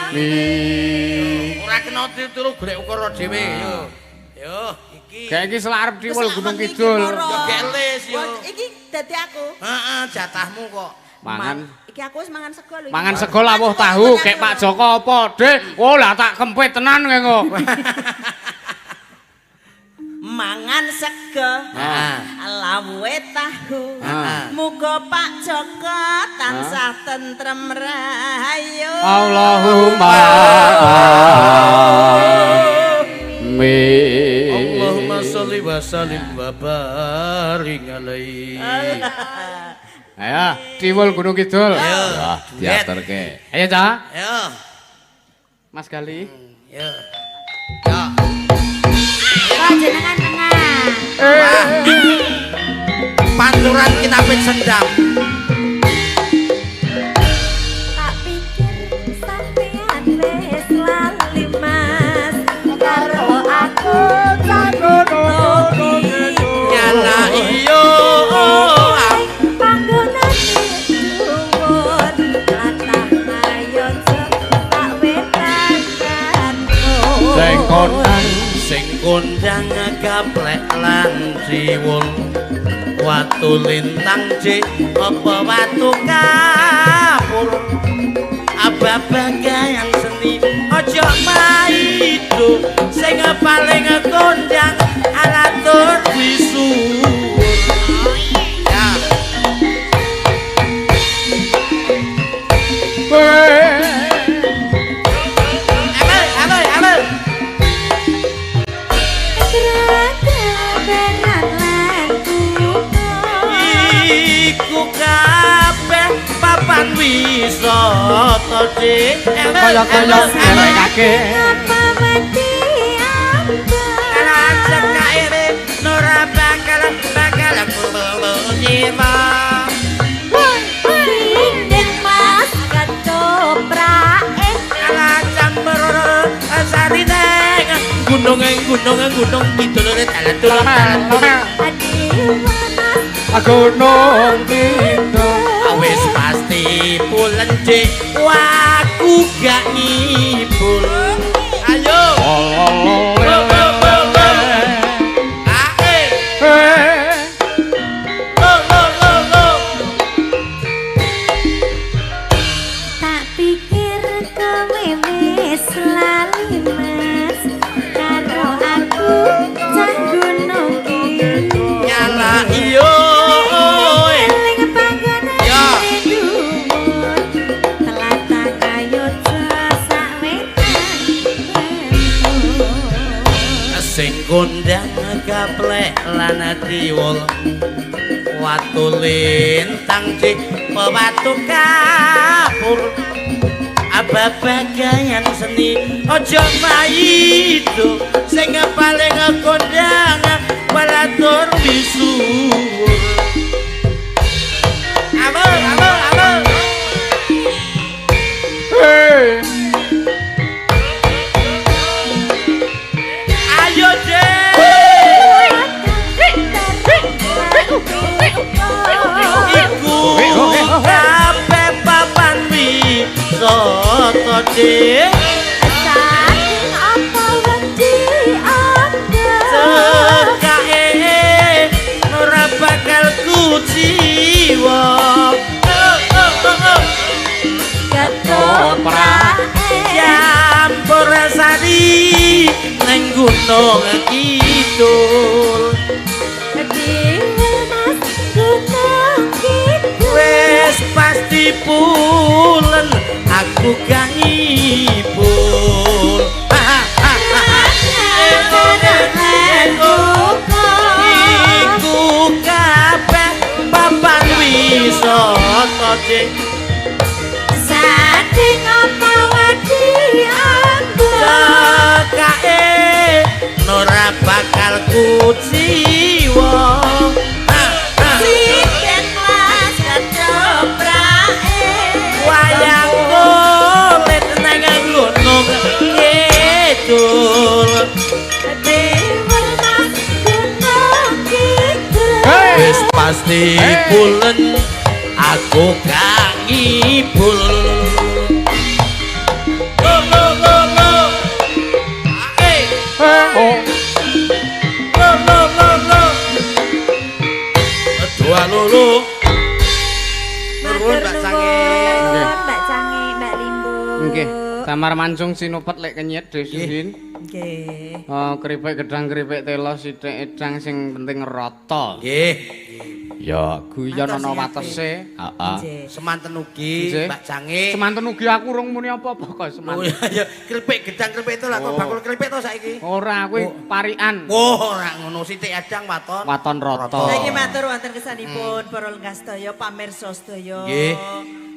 amin. Ora kena tiru golek ukara dhewe yo. Yo iki. Kayak iki selak arep diwul Gunung Kidul. Yo gelis yo. Iki dadi aku. Heeh, jatahmu kok. Mangan. Iki aku wis mangan sego lho. Mangan sego lawuh tahu kek Pak Joko apa, Dik? Oh lah tak kempit tenan kowe kok. Mangan sego, lawuhe tahu. Muga Pak Joko tansah tentrem rahayu. Allahumma amin. Allahumma sholli wa sallim wa barik alaihi. Ayo, Tiwul Gunung Kidul. Ayo, diaturke. Ayo, Cak. Ayo. Mas Gali. Yo. Yo. Jenengan tengah. Panturan kinapit sendang. Tak pikir sampean wis lali Mas karo aku tak nyala iyo panggonane dhuwur latah mayon tak wetan. Sing konang sing kondang gaplek lan jiwul watu lintang j apa watu kapur ababagayan seni aja maido sing paling kondang alatur wisuwur ya. Iku kabeh papan wisata dik kaya-kaya ngelekake apa wedi ambek kaere ora bakal bakal kulo. Sinden Mas ketoprake ala campur sarine gunung gunung gunung kidul dalan dalan Gunung Kidul wis pasti pulen dik aku gak ngibul. Ayo. Tak pikir kowe wis lali Mas kondang gaplek lan tiwul watu lintang cik watu kapur ababagayan seni aja maido sing paling kondang walatur misuwur. Amo amo amo. Hey. Ayo deh. Iku kabeh papan wisata deh. Saking apa wedi anda Cekake ora bakal kuciwa. Ketoprak Campur sari neng Gunung Kidul. Mas Gunung Kidul. Wis pasti pulen aku gak ngibul. Iku kabeh papan wisata cek. Saking apa wedi anda Cekake ora bakal kuciwa. Sinden mas ketoprake Wayang kulit nang Gunung Kidul. Dewa Mas Gunung Kidul. Wis pasti pulen aku gak ngibul. Lo lo lo lo. Eh. Oh. Lo lo lo lo. Dua loro. Nuwun Matur Mbak Sange. nuwun Mbak Cange, Mbak Limbu. Nggih, samar mancung sinupet lek kenyet Desudin. Nggih. Oh, keripik gedang keripik telo sithik edang sing penting rata. Nggih. Ya, guyon Matur ana sing watese. Heeh. Nggih. Semanten ugi Nggih. Mbak Cange. Semanten ugi aku urung muni apa-apa kok Oh semanten. iya, keripik gedang keripik itu lah kok Oh. bakul keripik to saiki. Ora kuwi parikan. Oh, ora ngono sithik edang waton. Waton rata. Saiki matur wonten kesanipun para lenggah sedaya pamirsa sedaya. Nggih.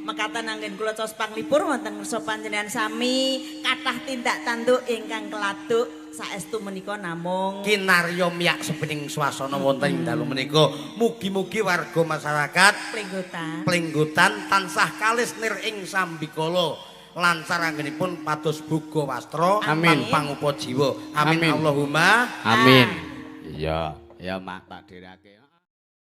Mekaten anggen kula caos panglipur wonten ngersa panjenengan sami kathah tindak tanduk ingkang keladuk saestu menika namung Kinarya miyak sepining swasana wonten ing dalu menika. Mugi-mugi warga masyarakat Plenggotan. Plenggotan tansah kalis nir ing sambikala lancar anggenipun pados boga wastra Amin. lan pangupa jiwa. Amin Amin. Allahumma. Amin. Iya, ya mak tak dirake.